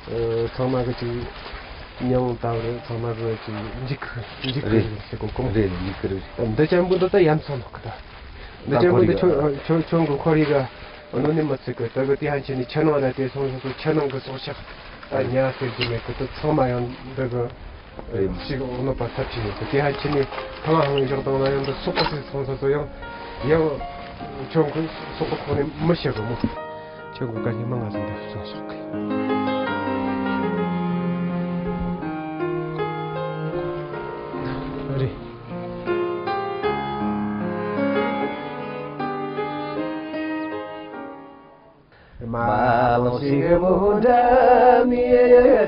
ཚང་མ་གི་ཅིག་མྱང་ལྟ་བུ་རེད། ཚང་མ་གི་ཅིག་འཇིགས་ཁུ་འཇིགས་ཁུ་རེད། ཟེར་གོ་གོ། རེད་རེད། འཇིགས་ཁུ་རེད། ད་འདི་ཅན་པོ་འདི་ད་ཡ་མཚན་ནོ་གི་ད། འདི་ཅན་པོ་འདི་ཆུ་ཆུ་ཆུ་གི་འཁོར་ཡུག་ག་གནོད་ནི་མི་ཚིག་གི། ད་གི་དེ་ཧན་ཆེ་ནི་ཆུ་ནང་ལ་དེ་སོང་སོང་སོང་ཆུ་ནང་གི་སྲོག་ཆགས་ད་ཉ་ཟེར་གྱི་མེད་གི། དེ་ཚང་མ་ཡང་འདི་གི་ཞིག་འོ་ནོ་པ་ཚབས་ཆེ་ཡོད་གི། དེ་ཧན་ཆེ་ནི་ཐང་ཧང་བཞག་དང་ན་ཡང་འདི་སོག་པོ་ཚིག་སོང་སོང་སོང་ཡང་ཡང་ཆུ་གི་སོག་པོ་ཁོ་ནི་མི་ཤེས་གི་མོ། ཆུ་གི་ག་ནི་མ་ང་ཚོ་འདི་སོང་ཤོག་གི་རེད། མ་ལོ་ཞིག་མོ་འདྲ་ནི་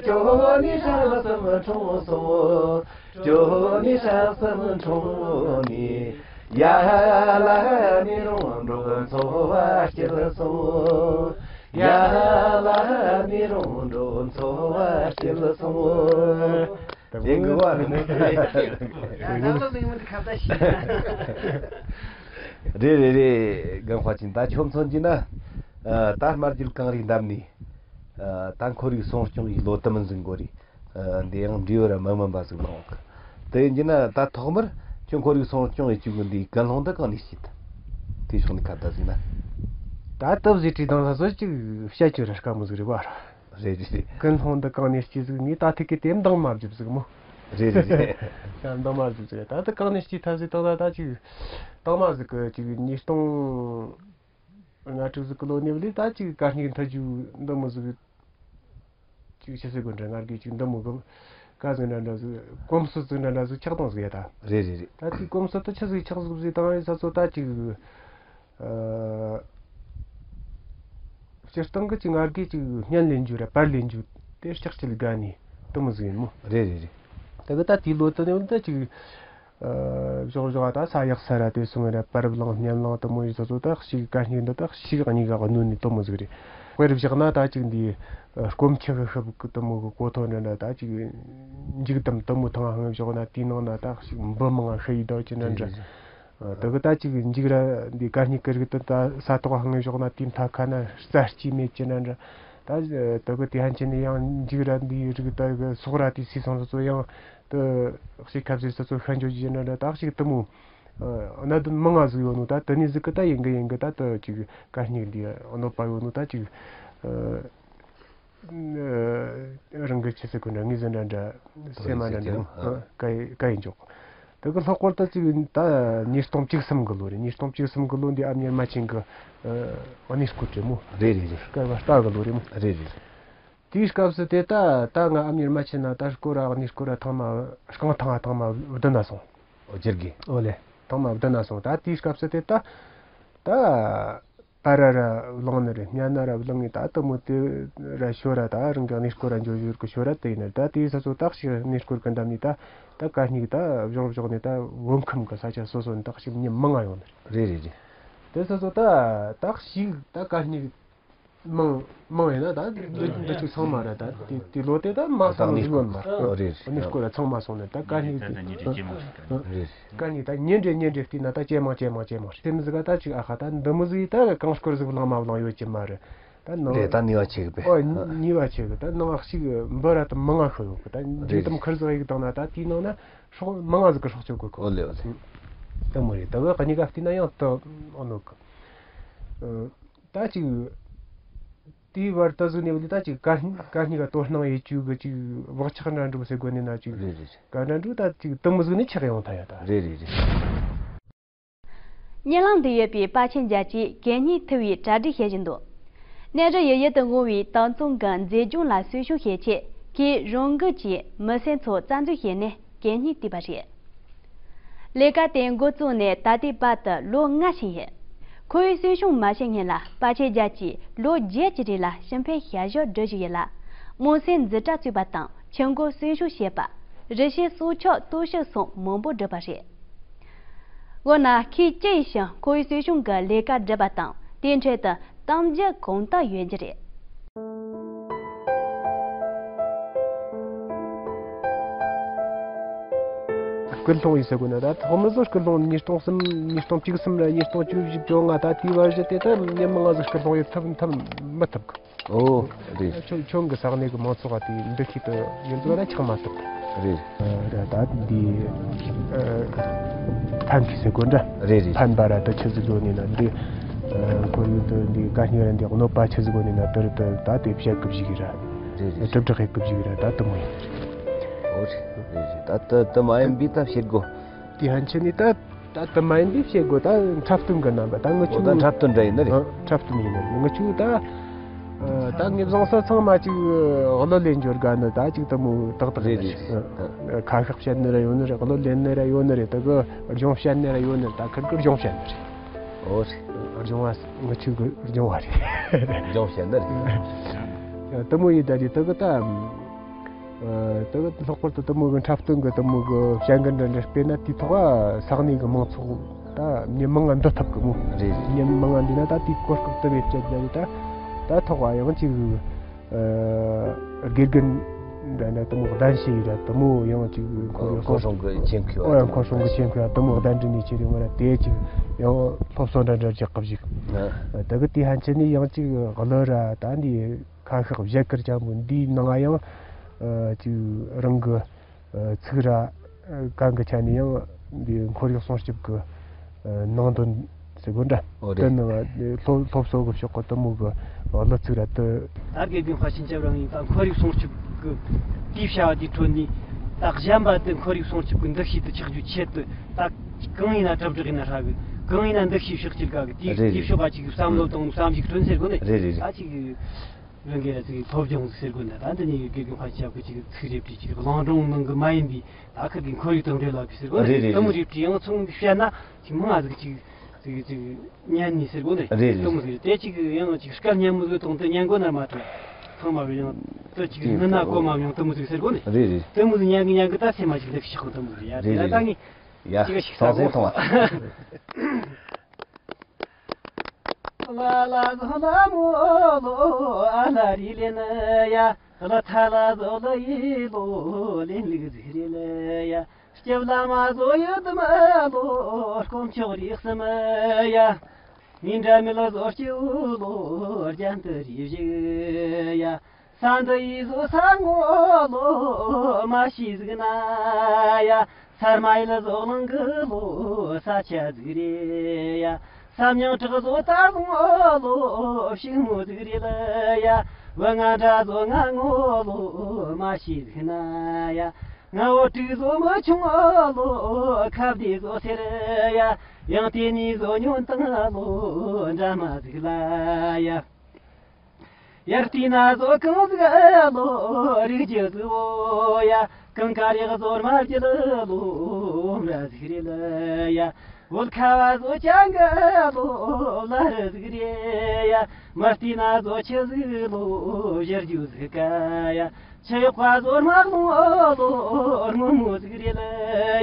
ཅོ་ནི་ཧྲ་སམ་ཁྲོང་སོ། ཅོ་ནི་ཧྲ་སམ་ཁྲོང་ནི་ཡ་ལ་ནི་རོང་འགྲོ་འཚོ་བ་སྐྱེལ་སོང་། ཡ་ལ་ནི་རོང་འགྲོ་འཚོ་བ་སྐྱེལ་སོང་། ཡིན་གི་བ་རེད། རེད་རེད་རེད། རྒན་དཔའ་ཆེན། ད་ཁྱོད་མཚོན་གྱི་ན། ཨ། ད་སྨྲ་བརྗོད་གངས་རིའི་འདབས་ནས། ཨ། ད་ཁོར་ཡུག་སྲུང་སྐྱོང་གི་ལོ་དུ་མི་འཛིན་དགོས་རེད། ཨ། འདི་ཡང་འབྲས་བུ་ར་མི་སྨིན་པ་ཟིག་ལོང་གི། དེ་ཡིན་གྱི་ན་ད་ཐོག་མར་ཁྱོད་ཁོར་ཡུག་སྲུང་སྐྱོང་ཡེད་རྒྱུ་གི་འདི་ཀུན་སློང་འདི་གང་ནས་སྐྱེས། དེ་ཕྱོགས་ནས་ཁ་བརྡ་ཟིག་ན། ད་སྟབས་ཟིག་བྲིས་དང་ས་སོ་ཅིག་བཤད་རྒྱུ་ར་དཀའ་མོ་ཟིག་རེད་བ། རེད་རེད་རེད། ཀུན་སློང་འདི་གང་ནས་སྐྱེས་ཟིག་ངས་ད་ཐུག་གི་དེ་འདང་མ་བརྒྱབ་ཟིག་མོ། རེད་རེད་རེད། ད་འདང་མ་བརྒྱབ་ཟིག་ད་ད་གང་ནས་སྐྱེས་ཐབས་ཟིག་ད་ད་ད་ཅིག་དང་མ་ཟིག་གི་ཅིག་ཉིས་སྟོང་ལྔ་དྲུག་ཟིག་གི་ལོ་ནས་བླས་ད་ཅིག་གར་སྙིགས་འཐུ་རྒྱུ་འདི་མོ་ཟིག་ཅིག་ཆི་ཟེར་དགོས་འདྲ། ང་གི་ཅིག་འདི་མོ་གི་ཀ་ཟིག་འདྲ་འདྲ་ཟིག་གོམས་སྲོལ་ཟིག་འདྲ་འདྲ་ཟིག་ཆགས་དང་ཟིག་ཡ་ད། རེད་རེད་རེད། ད་ཅིག་གོམས་སྲོལ་དུ་ཆི་ཟིག་ཆགས་ཟིག་ཟིག་དང་ཡིན་ས་ཚོ་ད་ཅིག་ཨ། སྤྱིར་བཏང་གི་ཅིག་ང་གི་ཅིག་སྨན་ལེན་རྒྱུ་ར་པར་ལེན་རྒྱུ་དེ་ལྕགས་ཀྱི་དགའ་ནི་དུ་མོ་ཟིག་ཡིན་མོ། རེད་རེད་རེད། ད་གི་ད་དེའི་ལོ་དུ་ནས་ད་ཅིག་ཨ། བཞོག་བཞོག་ད་ས་ཡག་ས་ར་དེ་སོང་ར་པར་བླངས་སྨན་བླངས་དུ་མོ་ཡིན་ས་ཚོ་ད་ཞིག་གར་སྙིགས་འདི་ད་ཞིག་གཉིས་ཀ་གནོད་ནི་དུ་མོ་ཟིག་རེད། དཔེར་བཞག་ན་ད་ཅིག་འདི་སྐོམ་ཆུ་ཤབ་གི་དུ་མོ་གི་གོ་ཐོ་འདྲ་འདྲ་ད་ཅིག་འཇིག་དམ་དུ་མོ་ཐང་ཧང་བཞག་ན་དེའི་ནང་ན་ད་ཞིག་འབུ་མང་ཤི་ཡི་ད་ཅི་འདྲ་འདྲ། ཨ། དེ་གི་ད་ཅིག་འཇིག་ར་འདི་གར་སྙིགས་ཀྱི་རིགས་དེ་ད་ས་ཐོག་ཧང་བཞག་ན་དེའི་མཐའ་ཁ་ན་རྩྭ་སྐྱེས་མེད་ཀྱི་ན་འདྲ། ད་དེ་གི་དེ་ཧན་ཆེ་ནས་ཡང་འཇིག་ར་འདིའི་རིགས་ད་གི་སོག་ར་དེ་སི་སོང་ཚོ་ཡང་དེ་ཞིག་ཁབ་ཟེར་ཚོ་ཤན་ཇོ་ཇི་ན་འདྲ། ད་ཞིག་དུ་མོ་ཨ་ན་དུ་མང་ང་ཟིག་ཡོད་ནོ། ད་དེ་ནས་ཟིག་གི་ད་ཡིན་གི་ཡིན་གི་ད་དེ་ཅིག་གར་སྙིགས་འདི་གནོད་པ་ཡོད་ནོ། ད་ཅིག་ཨ། རང་གི་ཆི་ཟེར་དགོས་འདྲ་ངེས་ཟིན་འདྲ་འདྲ་སེམས་མ་འདྲ་འདྲ་ཨ། ཀ་ཡི་ཀ་ཡི་འཇོག་དེ་གི་ལྷག་པར་དུ་ཅིག་ད་ཉིས་སྟོང་བཅུ་གསུམ་གི་ལོ་རེད། ཉིས་སྟོང་བཅུ་གསུམ་གི་ལོ་འདི་ཨ་མྱེས་རྨ་ཆེན་གི་ཨ་གནས་སྐོར་རེད་མོ། རེད་རེད་རེད། སྐར་བ་སྟར་གི་ལོ་རེད་མོ། རེད་རེད་རེད། དེའི་སྐབས་སུ་དེ་ད་ད་ང་ཨ་མྱེས་རྨ་ཆེན་ན་ད་སྐོར་ར་གནས་སྐོར་ར་ཐེངས་མ་རྐང་ཐང་ཐེངས་མ་བདུན་ན་སོང་། ཨོ་ཇེར་གི། ཨོ་ལེ། ཐེངས་མ་བདུན་ན་སོང་། ད་དེའི་སྐབས་སུ་དེ་ད་ད། པར་ར་ར་བླངས་ནི་རེད། སྨྱ་ན་ར་བླངས་ངེས་ད་དུ་མོ་དེ་ར་ཤོ་ར་ད་རང་གི་གནས་སྐོར་ར་འཇོ་ཞོར་གི་ཤོ་ར་དེ་ཡིན་ནི་རེད། ད་དེའི་ས་ཚོ་ད་ཞིག་གནས་སྐོར་གི་འདམ་ནི་ད་ད་གར་སྙིགས་ད་བཞོག་བཞོག་ནི་ད་བོད་ཁམས་གི་ས་ཆ་སོ་སོ་ནི་ད་ཞིག་མྱི་མང་ང་ཡོང་ནི་རེད། རེད་རེད་རེད། དེ་ས་ཚོ་ད་ད་ཞིག་ད་གར་སྙིགས་ མང་མང་ཡིན་ན་ད་འདི་འདི་ཚོ་ཚང་མ་རེད། ད་དེ་དེ་ལོ་དེ་ད་མ་ཚང་ནི་ཡོད་མ་རེད། རེད། ཨ་ནི་སྐོར་ལ་ཚང་མ་སོང་ནས་ད་ཀ་སྙིགས་དེ་རེད། ཀ་སྙིགས་ད་ཉིན་རེ་ཉིན་རེ་བལྟས་ན་ད་ཇེ་མང་ཇེ་མང་ཇེ་མང་རེད། དེ་མི་ཟིག་ག་ད་ཅིག་ཨ་ཧ་ད་འདི་མི་ཟིག་ད་གང་སྐོར་ཟིག་བླངས་མ་བླངས་ཡོད་ཀྱི་མ་རེད། ད་ནང་རེད། ད་ནུས་པ་ཆེ་གི་པས། ཨོ་ནུས་པ་ཆེ་གི། ད་ནང་ཞིག་འབུ་ར་ད་མང་ང་ཤི་ཡོད་གི། ད་རེད་འདི་དམ་ཁུར་ཟིག་ཡིག་བཏང་ན་ད་དེའི་ནང་ན་སྲོག་མང་ང་ཟིག་གི་སྲོག་གཅོད་དགོས་གི། ཨོ་ལེ་ཨོ་ལེ། ད་མོ་རེད། ད་བ་གཉིས་ཀ་བལྟས་ན་ཡང་ད་ཨོ་ནོ་གི། ད་ཅིག་དེའི་བར་ད་གཟུགས་ནས་བ་ད་ཅིག་ཀ་ཀ་སྙིགས་ཀ་དོ་སྣང་ཡེད་རྒྱུ་གི་ཅིག་བག་ཆགས་འདྲ་འགྲོ་ཟེར་དགོས་ནས་ན་ཅིག་རེད་རེད། ག་འདྲ་འགྲོ་ད་ཅིག་དུ་མི་གཟུགས་ནས་ཆགས་ཡོང་ཐལ་ཡ་ད། རེད་རེད་རེད། གཉིད་ལམ་དུ་ཡོད་པའི་པ་ཆེན་རྒྱལ་གྱིས་གད་སྙིགས་འཐུ་བའི་གྲ་སྒྲིག་བྱེད་བཞིན་འདུག་གནས་རི་ཡི་ཡུལ་དུ་འོང་བའི་དྭངས་གཙང་གི་མཛེས་ལྗོངས་ལ་གསོ་སྐྱོང་བྱེད་ཆེད་ཁོས་རང་འགུལ་གྱིས་མི་སེར་ཚོ་རྩ་འཛུགས་བྱས་ནས་གད་སྙིགས་བཏུས་པ་རེད། ལས་ཀ་དེ་འགོ་བཙུགས་ནས་ད་ལྟའི་བར་དུ་ལོ་ལྔ་ཕྱིན་ཡོད། ཁོས་གསོ་སྐྱོང་མ་བྱེད་སྔོན་ལ་པ་ཆེན་རྒྱལ་གྱིས་ལོ་བརྒྱད་ཀྱི་རིང་ལ་ཤིང་ཕན་ཞལ་བཞེས་སྒྲུབ་བཞིན་ཡོད་ལ། སྨོན་སེམས་འཛིན་གྲྭ་བཙུགས་པ་དང་ཆུ་འགོ་གསོ་སྐྱོང་བྱས་པ། རི་སྐྱེས་སྲོག་ཆགས་གཏོར་བཤིག་སོགས་མང་པོ་བསྒྲུབས་པ་རེད། འོ་ན་ཁོས་ཅི་ཡིན་ཞིང་ཁོའི་གསོ་སྐྱོང་གི་ལས་ཀ་བསྒྲུབས་པ་དང་དེའི་འཕྲོས་དུ་གཏམ་རྒྱུད་གང་དག་ཡོད་རྒྱུ་རེད། སྐུལ་སློང་ཡིན་ཟེར་དགོས་ན་ད་ཐོག་མར་བཟོ་སྐུལ་སློང་ཉིས་སྟོང་གསུམ་ཉིས་སྟོང་བཅུ་གསུམ་ར་ཉིས་སྟོང་བཅུ་བཞི་བཅོ་ལྔ་ད་དེའི་བར་གཞི་དེ་ད་མི་མང་ང་ཟིག་སྐུལ་སློང་ཡོད་ཐུབ་ཐུབ་མི་ཐུབ་གི། ཨོ། རེད། ཁྱོད་ཁྱོད་ཀྱི་ས་གནས་ཀྱི་མང་ཚོགས་ཀ་དེ་འདུ་ཤེས་དུ་ཡིན་འདུག་ན་ཆགས་མ་ཐུབ། རེད། རེད་ད་འདི་ཕན་ཁེ་ཟེར་དགོས་འདྲ། རེད་རེད། ཕན་པ་ར་ད་ཆི་ཟིག་དགོས་ནི་ན་འདི་ཁོར་ཡུག་དུ་འདི་ཀ་སྙིགས་ར་འདི་གནོད་པ་ཆི་ཟིག་དགོས་ནི་ན་དུ་རུ་དུ་ད་དེ་བཤད་གི་བཞི་གི་ར། རེད་རེད། གྲུབ་འབྲས་ཧེ་གི་བཞི་གི་ར་ད་དུ་མོ་ཡིན། ཨོ་རེད་རེད་རེད། ད་དུ་དུ་མ་ཡིན་པའི་ད་བཤད་དགོས། དེ་ཧན་ཆི་ནི་ད། ད་དུ་མ་ཡིན་པའི་བཤད་དགོས། ད་འཁྲབ་སྟོན་གི་རྣམ་པ་ད་ངི་ཆུ་ད་འཁྲབ་སྟོན་འདྲ་ཡིན་ནི་རེད། འཁྲབ་སྟོན་ཡིན་ནི་རེད། ངི་ཆུ་ད། ད་ངེད་བཟང་ས་ཚང་མ་ཅིག་གླུ་ལེན་འབྱོར་ག་ནི་ད་ཅིག་དུ་མོ་ཏག་ཏག་རེད་རེད། ཁ་ཤགས་བཤད་ནི་ར་ཡོད་ནི་རེད། གླུ་ལེན་ནི་ར་ཡོད་ནི་རེད། ད་གི་སྦྱོང་བཤད་ནི་ར་ཡོད་ནི་རེད། ད་ཁིར་གི་སྦྱོང་བཤད་ནི་རེད། ཨོ་རེད། སྦྱོང་བ་ངི་ཆུ་གི་སྦྱོང་བ་རེད། སྦྱོང་བཤད་ནི་རེད། དུ་མོ་ཡིན་ད་རེད། ད་གི་ད། དེ་ལྷག་པར་དུ་དེ་མོ་གི་འཁྲབ་སྟོན་གི་དེ་མོ་གི་བྱ་འགུལ་འདྲ་འདྲ་སྤེལ་ན་དེའི་ཐོག་ས་གནས་གི་མང་ཚོགས་ད་མི་མང་ང་འདུ་ཐུབ་གི་མོ། རེད་རེད། མི་མང་ང་འདུས་ན་ད་དེའི་གོ་སྐབས་དེ་བས་བཅད་རྒྱ་ཡི་ད་ད་ཐོག་ཡང་ཅིག་དགེ་རྒན་འདྲ་འདྲ་དེ་མོ་གདན་ཞུ་ཡི་ར་དེ་མོ་ཡང་ཅིག་ཁོ་ཁོ་སྲུང་གི་ཆེན་ཁུ་ཨོ་ཡང་ཁོ་སྲུང་གི་ཆེན་ཁུ་ཡ་དེ་མོ་གདན་འདྲེན་ནས་ཁྱེར་ཡོང་ར་དེ་ཅིག་ཡང་སློབ་གསོ་འདྲ་འདྲ་རྒྱག་གི་བཞུགས། དེ་གི་དེ་ཧན་ཆེ་ནས་ཡང་ཅིག་གླུ་ར་ད་འདི། ཁ་ཤགས་བཞད་གར་ཅང་པོ་འདིའི་ནང་ཡང་ཅིག་རང་གི་ཚིག་ར་གང་གི་ཆ་ནས་ཡང་འདི་ཁོར་ཡུག་སྲུང་སྐྱོབ་ཀྱི་ནང་དོན་ཟེར་དགོས་འདྲ། ཨོ་རེད། དེ་ནི་སློབ་སློབ་གསོ་གི་ཕྱོགས་ཀྱི་དེ་མོ་གི་གླུ་ཚིག་ར་དེ། ད་དགེ་རྒན་དཔའ་ཆེན་སྐྱབས་རང་ཡིན་ད་ཁོར་ཡུག་སྲུང་སྐྱོབ་ཀྱི་དེའི་བྱ་བ་དེའི་ཁྲོད་ནས་ད་གཞན་པ་དེ་ཁོར་ཡུག་སྲུང་སྐྱོབ་ཀྱི་འདུ་ཤེས་དེ་ཆགས་རྒྱུའི་ཆེད་དུ་ད་གང་ཡིན་ན་གྲ་སྒྲིག་ཡིན་ན་ཧྲ་གི་གང་ཡིན་ན་འདུ་ཤེས་ཕྱོགས་གཅིག་ག་གི་དེའི་རེད་དེའི་རེད། ཕྱོགས་ག་ཅིག་བསམ་བློ་དང་བསམ་གཞིག་ཁྲོད་ཟེར་དགོས་ནས་རེད་རེད་རེད། ད་ཅིག་ལོན་གེ་ར་ཅིག་སློབ་སྦྱོང་ཟེར་དགོས་ན་ད་འདི་ནས་དགེ་རྒན་དཔའ་ཆེན་སྐྱབས་ཀྱི་ཅིག་ཚིག་རེ་བྲིས་ཅིག་གླིང་སྒྲུང་ནང་གི་མ་ཡིན་པའི་ད་ཁིར་གི་ཁོར་ཡུག་དང་འབྲེལ་བ་གི་ཟེར་དགོས་ནས་རེད་རེད་དུམ་རེ་བྲིས་ཡང་ཚང་གི་བཤད་ན་ཅིག་མང་ང་ཟིག་ཅིག་ཅིག་ཅིག་ཉན་ནི་ཟེར་དགོས་ནས་རེད་རེད། དུམ་ཟིག་དེ་ཅིག་ཡང་ཅིག་སྐད་སྙན་མོ་ཟིག་གཏོང་དུ་ཉན་དགོས་ན་མ་གཏོགས་ཚང་མ་བས་ཡང་དུ་ཅིག་ནི་ན་གོ་མ་མྱོང་དུམ་ཟིག་ཟེར་དགོས་ནས་རེད་རེད། དུམ་ཟིག་ཉན་གི་ཉན་གི་ད་སེམས་མ་ཅིག་ལེགས་ཤིག་དུམ་ཟིག་ཡ་རེད་དེ་ལ་རེད། ད་ངས་ཡ། ཅིག་ཞིག་སང་སང་ཐོང་བ། ལ་ལ་ཟོ་ལ་མོ་ལོ་ཨ་ལ་རི་ལེ་ན་ཡ། ལ་ཐ་ལ་ཟོ་ལ་ཡི་ལོ་ལེན་ལིག་ཟི་རེ་ལ་ཡ། སྐྱབས་ལ་མ་ཟོ་ཡོད་མ་ལོ་དཀོན་མཆོག་རིགས་སམ་ཡ། མི་འདྲ་མི་ལ་ཟོ་སྐྱེ་བོ་ལོ་རྒྱན་དུ་རིགས་བཞི་ཡ། ས་འདི་ཡི་བཟོ་ས་ངོ་ལོ་མ་ཤི་ཟིག་ན་ཡ། ས་མ་ཡི་ལ་བཟོ་གླིང་གི་ལོ་ས་ཆ་ཟིག་རེད་ཡ། ས་མྱང་བྲག་བཟོ་ད་ངོ་ལོ་ཕྱུག་མོ་ཟིག་རེད་ལ་ཡ། བུ་ང་འདྲ་བཟོ་ང་ངོ་ལོ་མ་ཤི་ཟིག་ན་ཡ། ང་བོ་དྲུག་བཟོ་མི་ཆུང་ལོ་ཁ་བདེ་བཟོ་ཟེར་ཡ། ཡང་དེ་ནས་བཟོ་ཉོན་དང་ལོ་འདྲ་མ་ཟིག་ལ་ཡ། ཡར་བལྟས་ན་བཟོ་གང་ཟིག་ལོ་རིགས་རྒྱུ་ཟིག་འོ་ཡ། གང་ཀ་རེག་བཟོ་མ་རྒྱུ་ལོ་འོམ་ར་ཟིག་རེད་ལ་ཡ། བོད་ཁ་བ་བཟོ་ཅང་གི་ལོ་ལ་རི་ཟིག་རེད་ཡ། མར་བལྟས་ན་བཟོ་ཆུ་ཟིག་ལོ་བཞུར་རྒྱུ་ཟིག་ག་ཡ། ཆུ་གཡོག་པ་བཟོ་མ་ལོ་ལོ་སྔོན་མོ་ཟིག་རེད་ལ་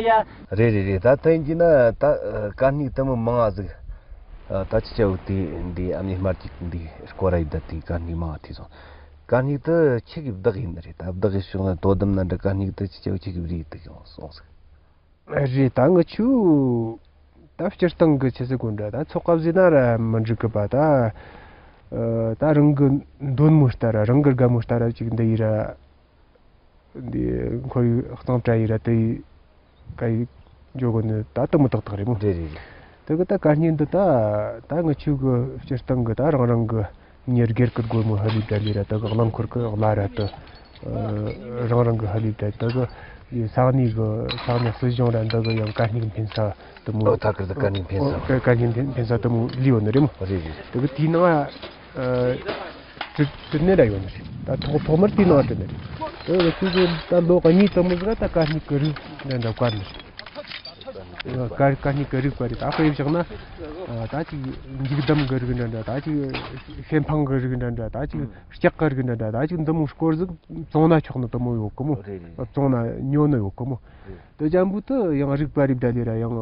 ཡ། རེད་རེད་རེད། ད་ཐེངས་ཀྱི་ན་ད་ཀ་སྙིགས་དུ་མི་མང་ང་ཟིག་ཨ། ད་ཅི་བྱ་བོ་དེ་འདི་ཨ་མྱེས་དམར་གྱི་འདི་སྐོར་ར་ཡི་ད་དེ་གར་སྙིགས་མང་བ་དེ་སོང་། གར་སྙིགས་དུ་ཁྱི་གིས་བདག་ཡིན་ནི་རེད། ད་བདག་ཡིན་བྱུང་ན་དོ་དམ་ན་འདྲ་གར་སྙིགས་དུ་ཅི་བྱ་བོ་ཁྱི་གིས་རིག་དུ་ཡོང་སོང་ཟིག་རེད། ད་ང་ཆུ་ད་སྤྱིར་བཏང་གི་ཆི་ཟིག་གོ་འདྲ་ད་ཚོགས་པ་ཟིན་ན་ར་མི་འགྲིག་གི་པ། ད་ཨ་ད་རང་གི་འདོད་མོས་ལྟར་ར་རང་གི་དགའ་མོས་ལྟར་ར་ཅིག་འདི་ཡི་ར། འདི་ཁོར་ཡུག་གཙང་སྦྲ་ཡི་ར་དེ་ཡི་ཀ་ཡི་འཇོག་གོ་ནི་ད་དུ་མོ་ཏག་ཏག་རེད་མོ། རེད་རེད་རེད། དེ་གི་ད་གར་སྙིགས་འདི་ད་ད་ང་ཆུ་གི་སྤྱིར་བཏང་གི་ད་རང་རང་གི་མྱི་སྒེར་གི་སྒོར་མོ་ཧ་ལི་བྲལ་ལི་ར་དེ་གི་རླངས་འཁོར་གི་གླ་ར་དེ་རང་རང་གི་ཧ་ལི་བྲལ་དེ་གི་ས་གནས་གི་ས་གནས་སྲིད་གཞུང་ར་འདི་གི་ཡང་གར་སྙིགས་འཕེན་ས་དུ་མོ། ཨོ་ད་གི་ད་གར་སྙིགས་འཕེན་ས། ཨོ་གར་སྙིགས་འཕེན་ས་དུ་མོ་ལི་ཡོད་ནི་རེད་མོ། རེད་རེད། དེ་གི་དེའི་ནང་ཨ། དེ་དེ་ནས་ར་ཡོད་ནི་རེད། ད་ཐོག་ཐོག་མར་དེ་ནང་དྲན་ནི་རེད། དེ་ཁྱོད་ཚོ་ད་ལོ་གཉིས་ཙམ་མོ་ཟིག་ད་གར་སྙིགས་ཀྱི་རིགས་འདྲ་འདྲ་བཀར་ནི་རེད། གར་གར་སྙིགས་ཀྱི་རིགས་བཀར་རེད། ད་དཔེ་བཞག་ན་ད་ཅིག་འགྱིག་དམ་གྱི་རིགས་འདྲ་འདྲ། ད་ཅིག་ཤེལ་འཕང་གི་རིགས་འདྲ་འདྲ། ད་ཅིག་ལྕགས་ཀྱི་རིགས་འདྲ་འདྲ། ད་ཅིག་འདི་མོ་སྐོར་ཟིག་བཙོང་ན་ཆོག་ནི་དུ་མོ་ཡོད་གི་མོ། རེད་རེད། བཙོང་ན་ཉོ་ནི་ཡོད་གི་མོ། རེད། དེ་ཅན་པོ་དུ་ཡང་རིགས་བཀར་རེད། ད་ལས་ར་ཡང་།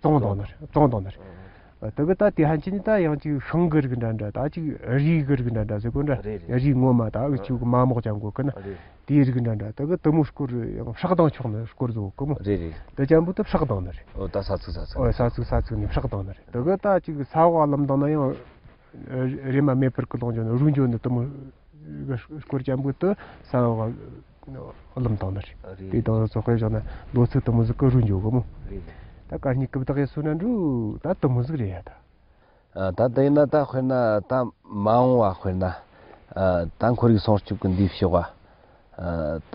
བཙོང་བཏང་ནི་རེད། བཙོང་བཏང་ནི་རེད། དེ་གི་ད་དེ་ཧན་ཆི་ནི་ད་ཡང་ཅིག་ཤིང་གི་རིགས་འདྲ་འདྲ། ད་ཅིག་རིའི་གི་རིགས་འདྲ་འདྲ་ཟེར་གོ་འདྲ། རེད་རེད། རིའི་ངོ་མ་ད་གི་ཆུ་གི་མ་མོག་ཅན་གོ་གི་ན། རེད། དེའི་རིགས་འདྲ་འདྲ། དེ་གི་དུ་མོ་སྐོར་ཡང་སྲེག་བཏང་ཆོག་ནི་སྐོར་ཟིག་གོ་མོ། རེད་རེད། དེ་ཅན་པོ་དུ་སྲེག་བཏང་ནི་རེད། ཨོ་ད་ས་ཚིགས་ས་ཚིགས། ཨོ་ས་ཚིགས་ས་ཚིགས་ནས་སྲེག་བཏང་ནི་རེད། དེ་གི་ད་ཅིག་ས་འོག་ལམ་བཏང་ན་ཡང་རེམ་མ་མེད་པར་གི་ལོང་འཇོག་ནི་རུལ་འཇོག་ནི་དུ་མོ། སྐོར་ཅན་པོ་དུ་ས་འོག་ལམ་བཏང་ནི་རེད། རེད། དེ་དང་ཚོ་དཔེ་བཞག་ན་ལོ་ཚིགས་དུ་མོ་ཟིག་གི་རུལ་འཇོག་གི་མོ། རེད། ད་གར་སྙིགས་གི་བདག་ཡེ་སུ་ན་འགྲོ། ད་དུ་མོ་ཟིག་རེད་ཡ་ད། ཨ། ད་དེ་ཡིན་ན་ད་དཔེར་ན་ད་མ་འོངས་པ་དཔེར་ན། ཨ། ད་ཁོར་ཡུག་སྲུང་སྐྱོབ་ཀྱི་འདི་ཕྱོགས་ཨ། ད་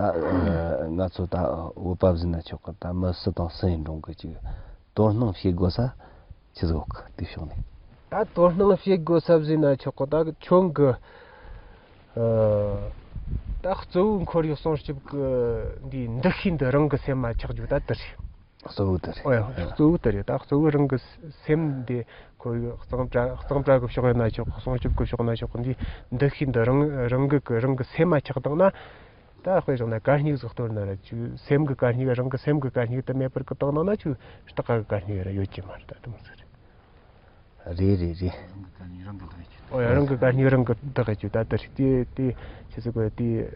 ང་ཚོ་ད་བོད་པ་བཟི་ན་ཆོག་གི། ད་མི་སུ་དང་སུ་ཡིན་རུང་གི་ཅིག་དོ་སྣང་བྱེད་དགོས་ས་ཆི་ཟིག་ཡོད་གི་འདི་ཕྱོགས་ནས། ད་དོ་སྣང་བྱེད་དགོས་ས་བཟི་ན་ཆོག་གི། ད་ཁྱོད་གི། ཨ། ད་གཙོ་བོ་ཁོར་ཡུག་སྲུང་སྐྱོབ་ཀྱི་འདི་འདུ་ཤེས་འདི་རང་གི་སེམས་མ་ཆགས་རྒྱུ་ད་དེ་རེད། གཙོ་བོ་དེ་རེད། ཨོ་ཡ། གཙོ་བོ་དེ་རེད། ད་གཙོ་བོ་རང་གི་སེམས་འདི་ཁོར་ཡུག་གཙང་སྦྲ་གཙང་སྦྲ་གི་ཕྱོགས་ཡིན་ན་ཆོག་གི། སྲུང་སྐྱོབ་ཀྱི་ཕྱོགས་ན་ཆོག་གི། འདི་འདུ་ཤེས་འདི་རང་རང་གི་གི་རང་གི་སེམས་མ་ཆགས་བཏང་ན། ད་དཔེ་བཞག་ན་གར་སྙིགས་ཟིག་གཏོར་ན་ར་ཆུ་སེམས་གི་གར་སྙིགས་རང་གི་སེམས་གི་གར་སྙིགས་དེ་མེད་པར་གི་བཏང་ན་ན་ཆུ་སྟག་ག་གི་གར་སྙིགས་ར་ཡོད་ཀྱི་མ་རེད། ད་དེ་མོ་ཟིག་རེད། རེད་རེད་རེད། ཨོ་ཡ། རང་གི་གར་སྙིགས་རང་གིས་བདག་ཡེ་རྒྱུ་ད་དེ་རེད། དེ་དེ་ཆི་ཟེར་གོ། དེ་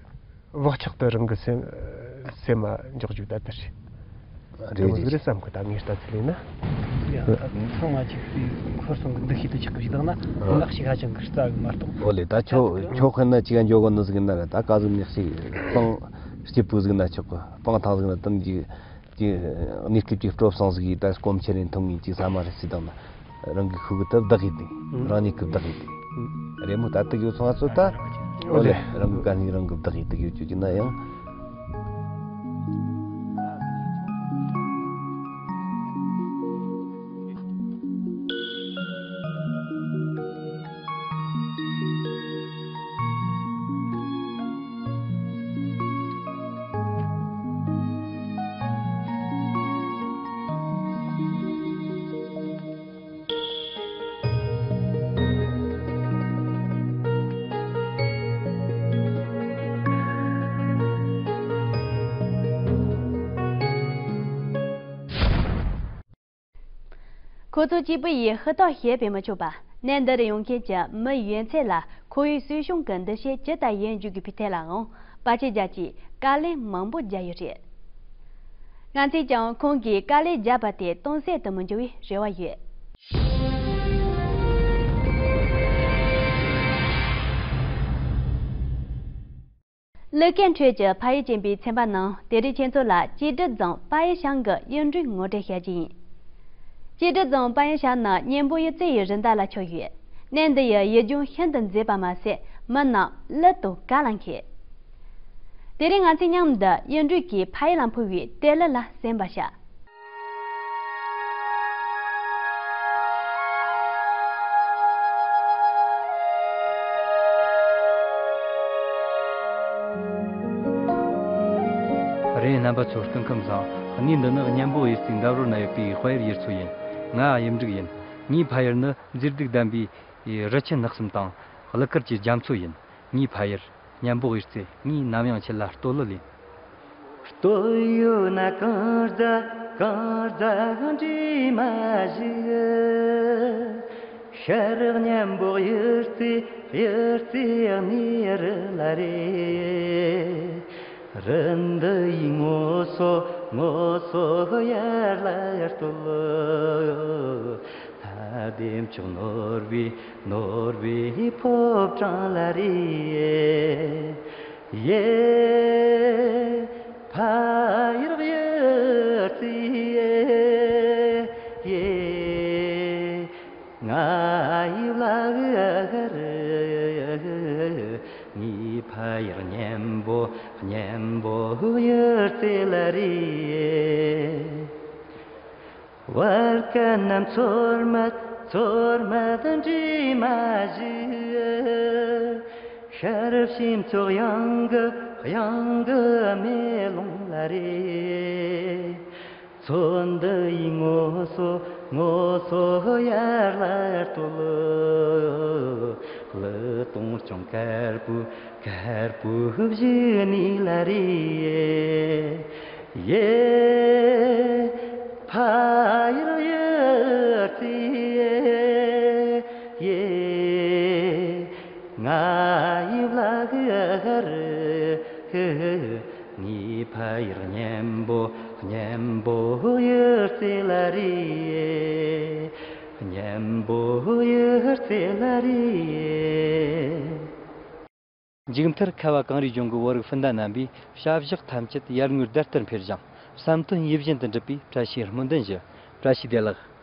བག་ཆགས་དེ་རང་གི་སེམས་སེམས་མ་འཇོག་རྒྱུ་ད་དེ་རེད། རེད་རེད་རེད། བསམ་གི། ད་ངས་ལྟ་ཚུལ་ཡིན་ན། ཡ། ད་ཚང་མ་ཅིག་ཁོར་སང་གི་འདུ་ཤེས་དེ་ཆགས་གི་ཞིག་བཏང་ན་ཨ། ངག་ཞིག་ཧ་ཅང་གི་རྩ་གི་མ་གཏོགས། ཨོ་ལེ། ད་ཁྱོད་ཁྱོད་དཔེར་ན་ཅིག་འཇོག་གོ་ནི་ཟིག་ཡིན་ན་ར། ད་ག་ཟིག་ནས་ཞིག་སྤང་སྐྱིད་པོ་ཟིག་ན་ཆོག་གི། སྤང་ཐང་ཟིག་ན་དུམ་གྱི་ཀྱི་གནས་སྐབས་ཀྱི་སྤྲོ་བསང་ཟིག་ཡིས་ད་སྐོམ་ཆེ་རིང་འཐུང་ངེས་ཀྱི་ས་མ་རེད་ཟེར་དང་ན། རང་གི་ཤུགས་ཀྱིས་བདག་ཡེ་དེ། ཨང་། རང་ཉིད་ཀྱིས་བདག་ཡེ་དེ། ཨང་། རེད་མོ། ད་དེ་གི་ཚོང་ཚོ་ད། ཨོ་ལེ། རང་གི་གར་སྙིགས་རང་གིས་བདག་ཡེ་དེ་གི་ཅུ་ཅི་ན་ཡང་། ཁོ་ཚོ་གཅིག་པུ་ཡིས་ཧུར་ཐག་བྱས་པས་མི་ཆོག་པ། གནས་འདི་རུ་ཡོང་མཁན་གྱི་མི་ཡོད་ཚད་ལ་ཁོར་ཡུག་སྲུང་སྐྱོབ་ཀྱི་འདུ་ཤེས་ཇི་ལྟར་ཡོད་འཇུག་དགོས་པའི་ཐད་ལའང་བར་ཆད་རྒྱག་ཆེད་དཀའ་ལས་མང་པོ་བརྒྱབ་ཡོད་རེད། ང་ཚོས་ཀྱང་ཁོང་གིས་དཀའ་ལས་བརྒྱབ་པ་དེ་སྟོང་ཟད་དུ་མི་འགྱུར་བའི་རེ་བ་ཡོད། གླུ་སྐད་ཁྲོད་ཀྱི་ཕ་ཡུལ་ཅེས་པའི་ཚན་པ་ནང་དེ་རིང་ཁྱེད་ཚོ་ལ་བཅུད་སྒྲིལ་རྫོང་དཔལ་ཡུལ་ཤང་གི་གཡུ་འབྲུག་ངོ་སྤྲོད་བྱ་རྒྱུ་ཡིན། བཅུད་སྒྲིལ་རྫོང་དཔལ་ཡུལ་ཤང་ནི་གཉན་པོ་གཡུ་རྩེ་ཡི་རི་མདའ་ལ་ཁྱབ་ཡོད། གནས་འདི་ཡི་གཡུལ་ལྗོངས་ཤིན་ཏུ་མཛེས་པ་མ་ཟད་མི་རྣམས་གླུ་དང་གར་ལ་མཁས། དེ་རིང་ང་ཚོས་མཉམ་དུ་གཡུ་འབྲུག་གིས་ཕ་ཡུལ་ལ་ཕུལ་བའི་དེ་ལི་ལ་གསན་པར་བྱ། རེད། རྣམ་པ་ཚོ་སྐུ་ཁམས་བཟང་། གནས་འདི་ནི་གཉན་པོ་གཡུ་རྩེའི་འདབས་རོལ་ན་ཡོད་པའི་དཔལ་ཡུལ་ཡུལ་ཚོ་ཡིན། ང་གཡུ་འབྲུག་ཡིན། ངའི་ཕ་ཡུལ་ནི་མཛེས་སྡུག་ལྡན་པའི་རི་ཆུ་ནགས་གསུམ་དང་གླུ་གར་གྱི་རྒྱ་མཚོ་ཡིན། ངའི་ཕ་ཡུལ་གཉན་པོ་གཡུ་རྩེ། ངས་ནམ་ཡང་ཁྱེད་ལ་བསྟོད་གླུ་ལེན། སྟོད་ཡོད་ན་གངས་རྫ་གངས་རྫ་འདྲེས་མ་བཞུགས། ཤར་གཉན་པོ་གཡུ་རྩེ་གཡུ་རྩེ་གནས་རི་ལ་རེད། རི་འདི་ཡི་ངོ་སོ་ངོ་སོ་ཡར་ལ་ཡར་བསྟོད། ལྷ་ལྡེ་མཆོག་ནོར་བུའི་ནོར་བུའི་ཕོ་བྲང་ལ་རེད། ཡེ། ཕ་ཡུལ་གཡུ་རྩེ་ཡེ། ང་ཡི་བླ་གར། ངའི་ཕ་ཡུལ་གཉན་པོ་གཉན་པོ་གཡུ་རྩེ་ལ་རེད། བར་ཀ་ན་མཚོ་སྨད་མཚོ་སྨད་འདྲེས་མ་བཞུགས། ཤར་ཕྱིན་མཚོ་གཡང་གི་གཡང་གི་མེ་ལོང་ལ་རེད། མཚོ་འདི་ཡི་ངོ་སོ་ངོ་སོ་ཡར་ལ་ཡར་བསྟོད། ཀླུ་གཏོང་ལྕང་དཀར་པོ་དཀར་པོ་བཞུགས་གནས་ལ་རེད། ཡེ། ཕ་ཡུལ་གཡུ་རྩེ་ཡེ། ང་ཡི་བླ་གར། ངའི་ཕ་ཡུལ་གཉན་པོ་གཉན་པོ་གཡུ་རྩེ་ལ་རེད། གཉན་པོ་གཡུ་རྩེ་ལ་རེད། མཇུག་མཐར་ཁ་བ་གངས་རིའི་ལྗོངས་ཀྱི་བོད་རིགས་སྤུན་ཟླ་རྣམ་པས་བྱ་བཞག་ཐམས་ཅད་ཡར་ངོའི་ཟླ་ལྟར་འཕེལ་ཞིང་བསམ་དོན་ཡིད་བཞིན་དུ་འགྲུབ་པའི་བཀྲ་ཤིས་སྨོན་འདུན་ཞུ། བཀྲ་ཤིས་བདེ་ལེགས།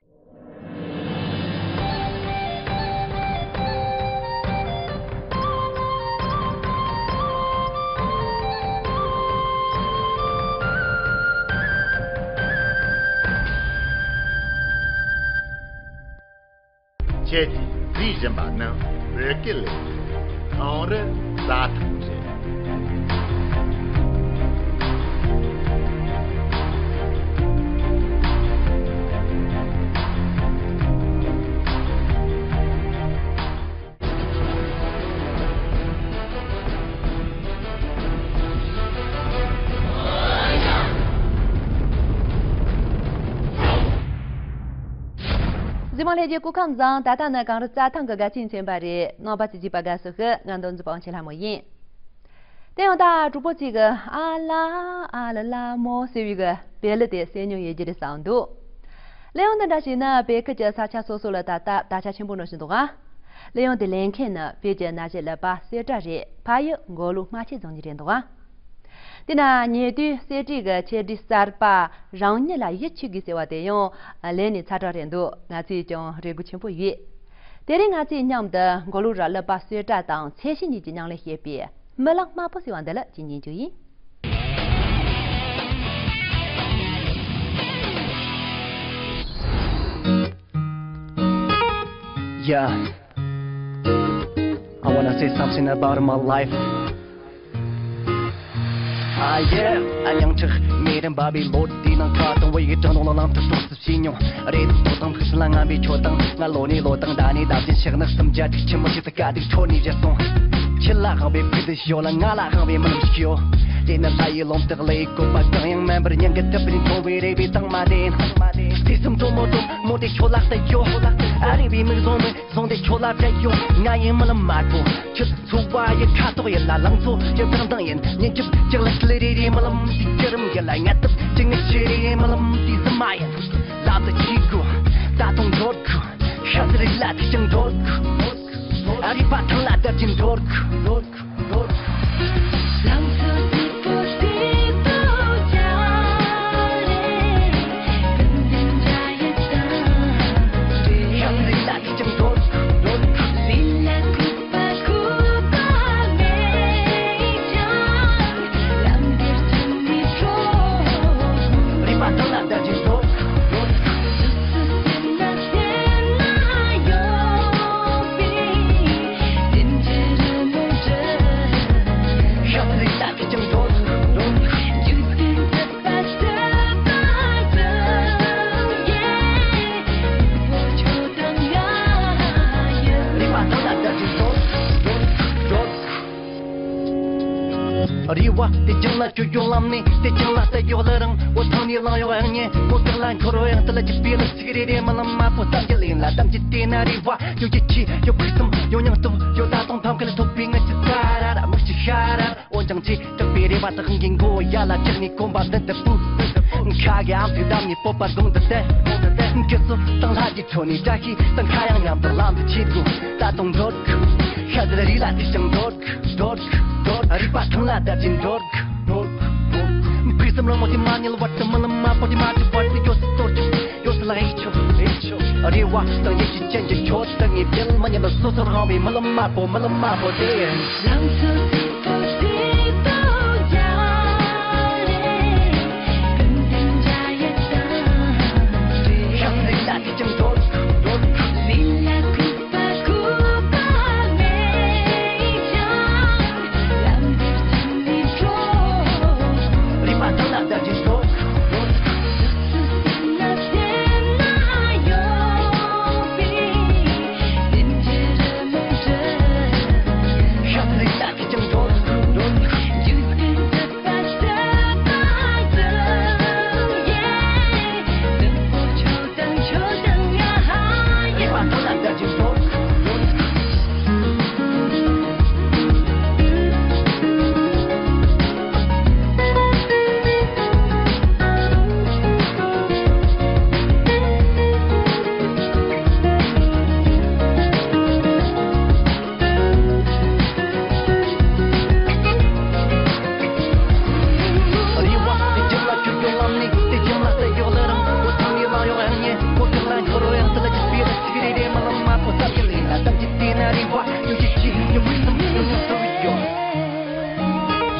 ཁྱེད་ཀྱིས་གཟིགས་བཞིན་པ་ནི་བོད་སྐད་ལས་ཁོངས་གངས་རི་རྩྭ་ཐང་རེད། གཟིགས་མོ་ལྷན་རྒྱས་སྐུ་ཁམས་བཟང་། ད་ལྟ་ནི་གངས་རི་རྩྭ་ཐང་གི་སྒ་ཆས་མཚོན་པ་རེད། རྣམ་པ་ཚོས་གཟིགས་པ་དགའ་བསུ་ཞུ། ང་མདོ་འཛིན་པ་དབང་ཆེན་ལྷ་མོ་ཡིན། དེ་ཡང་ད་གྲོགས་པོ་གཅིག་གིས་ཨ་ལ་ཨ་ལ་ལ་མོ་ཟེར་བའི་གི་བོད་གླུ་དེ་གསན་མྱོང་ཡོད་རྒྱུ་རེད་བསམ་འདུག་གླུ་དབྱངས་འདི་འདྲ་ཞིག་ནི་བོད་ཁུལ་གྱི་ས་ཆ་སོ་སོ་ལ་ད་ལྟ་དར་ཁྱབ་ཆེན་པོ་འགྲོ་བཞིན་འདུག་ག་གླུ་དབྱངས་དེ་ལེན་མཁན་ནི་བོད་ཀྱི་ན་གཞོན་གླུ་པ་གསེར་བཀྲ་རེད། ཕ་ཡུལ་མགོ་ལོག་རྨ་ཆུ་རྫོང་ནས་རེད་འདུག་ག་དེ་ན་ཉེ་དུས་གསེར་བྲིས་ཀྱི་ཆེད་སྒྲིག་གསར་པ་རང་ཉིད་ལ་ཡིད་ཆེས་དགོས་ཟེར་བ་དེ་ཡང་ལེན་ནས་ཚར་གྲབས་རེད་འདུག་ང་ཚོས་ཀྱང་རེ་སྒུག་ཆེན་པོ་ཡོད། དེ་རིང་ང་ཚོས་མཉམ་དུ་མགོ་ལོག་ར་གླུ་པ་གསེར་བཀྲ་དང་ཚེ་བྱིན་གཉིས་ཀྱིས་མཉམ་ལས་བྱས་པའི་རྨི་ལམ་དམར་པོ་ཟེར་བ་འདི་ལ་ཅིག་ཉན་རྒྱུ་ཡིན། Yeah, I wanna say something about my life. Ah, yeah. ཨ་ཉང་ཁྲག་མེ་རིམ་འབར་བའི་ལོ་དེའི་ནང་ཁ་དང་བོད་ཡིག་གྲངས་ལོང་ལ་ལམ་དུ་སོགས་སུ་ཕྱིན་མྱོང་། རེད་དོ་དང་ཕུགས་སུ་ལ་ངན་པའི་ཆོས་དང་ང་ལོ་ནས་ལོ་དང་ཟླ་ནས་ཟླ་བཞིན་ཕྱག་ན་སུམ་བརྒྱ་དྲུག་ཅུ་མི་ཞིག་ཏུ་དཀའ་སྡུག་ཁྲོད་ནས་བཞེས་སོང་། ཁྱེད་ལ་དབང་བའི་ཕུགས་འདུན་ཞིག་ཡོད་ལ་ང་ལ་དབང་བའི་རྨི་ལམ་ཞིག་ཡོད། དེ་ནི་ལྷ་ཡི་ལོ་འདབ་ལ་ཡི་བཀོད་པ་གང་ཡང་མིན་པར་སྙིང་གི་ཐུབ་པའི་མཐོང་བའི་རེ་བའི་དྭངས་མ་དེ་ཡིན། དུས་གསུམ་གྲོགས་མོ་དང་མོ་དེ་ཁྱོད་ལ་ལྟ་ཡོད། ཨ་རིང་བའི་མིག་བཟུང་མི། བཟུང་སྟེ་ཁྱོད་ལ་བྲལ་ཡོང་། ང་ཡི་རྨི་ལམ་དམར་པོ། ཁྱོད་འཚོ་བ་ཡི་ཁ་དོག་ཡིན་ལ་ལང་ཚོ་ཡི་བདག་འཛིན་ཡིན། ཉིན་རྒྱབ་ལྕགས་ལ་ལི་རེ་རེའི་རྨི་ལམ་དེ་བརྒྱུད་རིམ་ཡིན་ལ་ངལ་དུབ་ཀྱི་ངལ་ཤེས་རེ་རེའི་རྨི་ལམ་དེ་གཟི་མ་ཡིན། ལམ་དུ་ཆས་དགོས། ད་དུང་འགྲོ་དགོས། ཤ་ཚ་རིགས་ལ་དེ་ཀྱང་འགྲོ་དགོས། རུས་པ་ཐང་ལ་བརྡར་གྱིན་འགྲོ་དགོས། རེ་བ་དེ་ཀྱང་ལ་བཅོས་བཅོས་ལམ་ནས། དེ་ཀྱང་ལ་བལྟས་ཡོད་ལ་རང་འོ་ཐང་ནས་ལངས་ཡོད་ཡང་ཉེ། མོ་གང་ལ་འཁོར་བ་ཡང་དེ་ལ་ཅི་སྤེལ་ལ་ཚིག་རེ་རེ་རྨི་ལམ་དམར་པོ་གཏམ་གྱི་ལན་ལ་གཏམ་གྱི་དེ་ན་རེ་བ་ཡོད་ཀྱི་ཆེ་ཡོད་ཕུགས་བསམ་ཡོད་མྱང་སྟོབས་ཡོད་ད་དང་ཕམ་ཁ་ལ་ཐོབ་པའི་ངི་ཆུ་ཚ་ར་ར་མིག་ཆུ་ཤ་ར་ར། འོན་ཀྱང་ཆེ་དྲག་པའི་རེ་བ་དག་གི་མགོ་ཡ་ལ་བཅག་ནས་གོམ་པ་མདུན་དུ་སྤོས། ཁ་གི་ཨམ་ཐུག་བསྡམས་ནས་སྤོབས་པ་དགུང་དུ་བསྟན། ཁྱེད་ཚོ་དང་ལྷ་གི་ཁྲོད་ནས་བཀྲ་ཤིས་དང་ཁ་ཡང་མཉམ་དུ་ལམ་དུ་ཆས་དགོས། ད་དུང་འདོད་གི་ཤ་དེ་ལ་རིགས་ལ་དེ་ཀྱང་འདོད་གི་འདོད་གི་འདོད། རིག་པ་ཐང་ལ་བརྡར་གྱིན་འདོད་གི་འདོད་གི་འདོད། ཕུགས་བསམ་རང་མོ་དེ་མ་ཉལ་བར་དུ་རྨི་ལམ་དམར་པོ་དེ་མ་གྲིབ་བར་དུ་ཡོད་སུ་གཏོར་རྒྱུ་ཡོད་སུ་ལ་ཡིད་ཆོག་ཡིད་ཆོག་རེ་བ་དང་ཡིད་ཆེས་ཅན་གྱི་ཁྱོད་དང་ངའི་དཔལ་མ་ཉལ་ལ་སོ་སོར་དབང་བའི་རྨི་ལམ་དམར་པོ་རྨི་ལམ་དམར་པོ་དེ།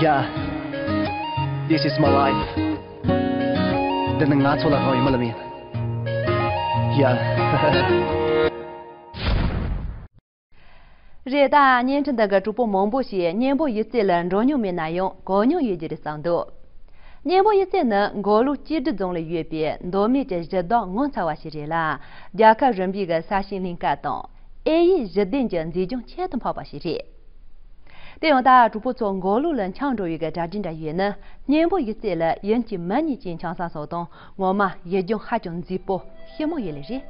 Yeah, this is my life. འདི་ནི་ང་ཚོ་ལ་དབང་བའི་རྨི་ལམ་ཡིན། Yeah. རེད། ད་བརྙན་འཕྲིན་འདི་གི་གྲོགས་པོ་མང་པོ་ཞིག་གཉན་པོ་གཡུ་རྩེ་ལ་འགྲོ་མྱོང་མེད་ན་ཡང་གོ་མྱོང་ཡོད་ཀྱི་རེད་བསམ་འདུག་གཉན་པོ་གཡུ་རྩེ་ནི་མགོ་ལོག་ཀྱེ་ཀྲི་རྫོང་ལ་ཡོད་པའི་མདོ་སྨད་ཀྱི་གཞི་བདག་ངོ་མཚར་བ་ཞིག་རེད་ལ། རྒྱལ་ཁབ་རིམ་པའི་གི་ས་ཞིང་ལྷན་ཁག་དང་ཨེ་ཡིག་གཞི་རྟེན་གྱི་མཛེས་ལྗོངས་ཁྱད་དུ་འཕགས་པ་ཞིག་རེད། དེ་ཡང་ད་གྲོགས་པོ་ཚོ་མགོ་ལོག་ལ་འཁྱམས་འགྲོ་བའི་གི་གྲ་སྒྲིག་འདྲ་ཡོད་ན། གཉན་པོ་གཡུ་རྩེ་ལ་ཡིན་གཅིག་མིན་གཉིས་ཀྱི་འཁྱམས་ས་སོགས་དང་། ངོ་མ་ཡུལ་ལྗོངས་ཧ་ཅང་མཛེས་པོ་ཞིམ་མོ་ཡོད་ལེ་རེད།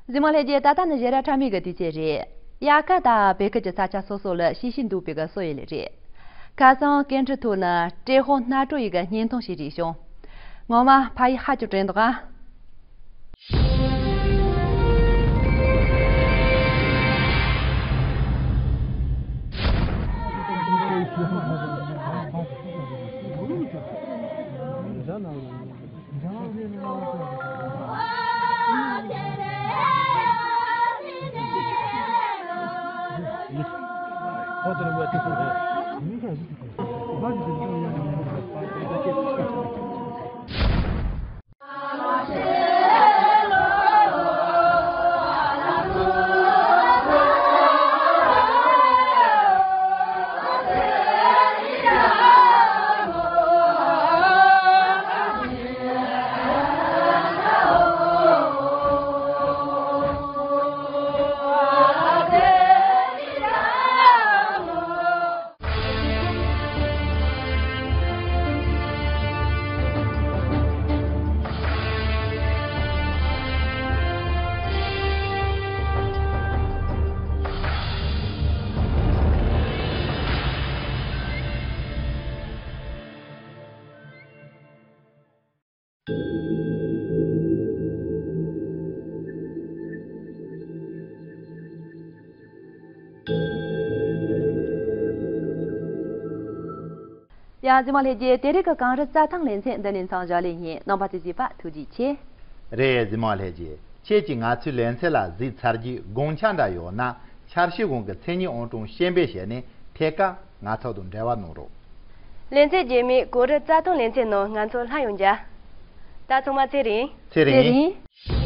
གཟིགས་མོ་ལྷན་རྒྱས། ད་ལྟ་ནི་ཞེ་དྲག་ཁྲ་མིག་གི་དུས་ཚོད་རེད། དབྱར་ཁ་དང་བོད་ཁུལ་གྱི་ས་ཆ་སོ་སོ་ལ་ཤེས་བཞིན་འདུག་པའི་གི་སྲོལ་ཡོད་ལེ་རེད། ཁ་སང་སྐད་འཕྲིན་ཐོག་ནས་ཏྲེ་ཧོ་སྣ་དྲོ་ཡི་གི་བརྙན་ཐུང་ཞིག་རིག་བྱུང་། ངོ་མ་ཕ་ཡི་ཧ་ཅང་དྲན་འདུག་ཨ། ཡ། གཟིགས་མོ་ལྷན་རྒྱས། དེ་རིང་གི་གངས་རི་རྩྭ་ཐང་ལེ་ཚན་འདི་ནས་མཚམས་འཇོག་ལེ་ཡིན། རྣམ་པ་ཚོས་གཟིགས་པ་ཐུགས་རྗེ་ཆེ། རེད། གཟིགས་མོ་ལྷན་རྒྱས། ཁྱེད་ཀྱིས་ང་ཚོའི་ལེ་ཚན་ལ་གཟིགས་ཚར་རྗེས་དགོངས་འཆར་འདྲ་ཡོད་ན། འཆར་གཞི་གོང་གི་མཚན་ཉིད་ཨང་གྲངས་བཤད་འབེབས་བྱས་ནས་ཐད་ཀར་ང་ཚོ་དང་འབྲེལ་བ་གནང་རོགས། ལེ་ཚན་རྗེས་མའི་གངས་རི་རྩྭ་ཐང་ལེ་ཚན་ནང་ང་ཚོ་སླར་ཡང་མཇལ། ད་ཚང་མ་ཚེ་རིང་། ཚེ་རིང་། ཚེ་རིང་།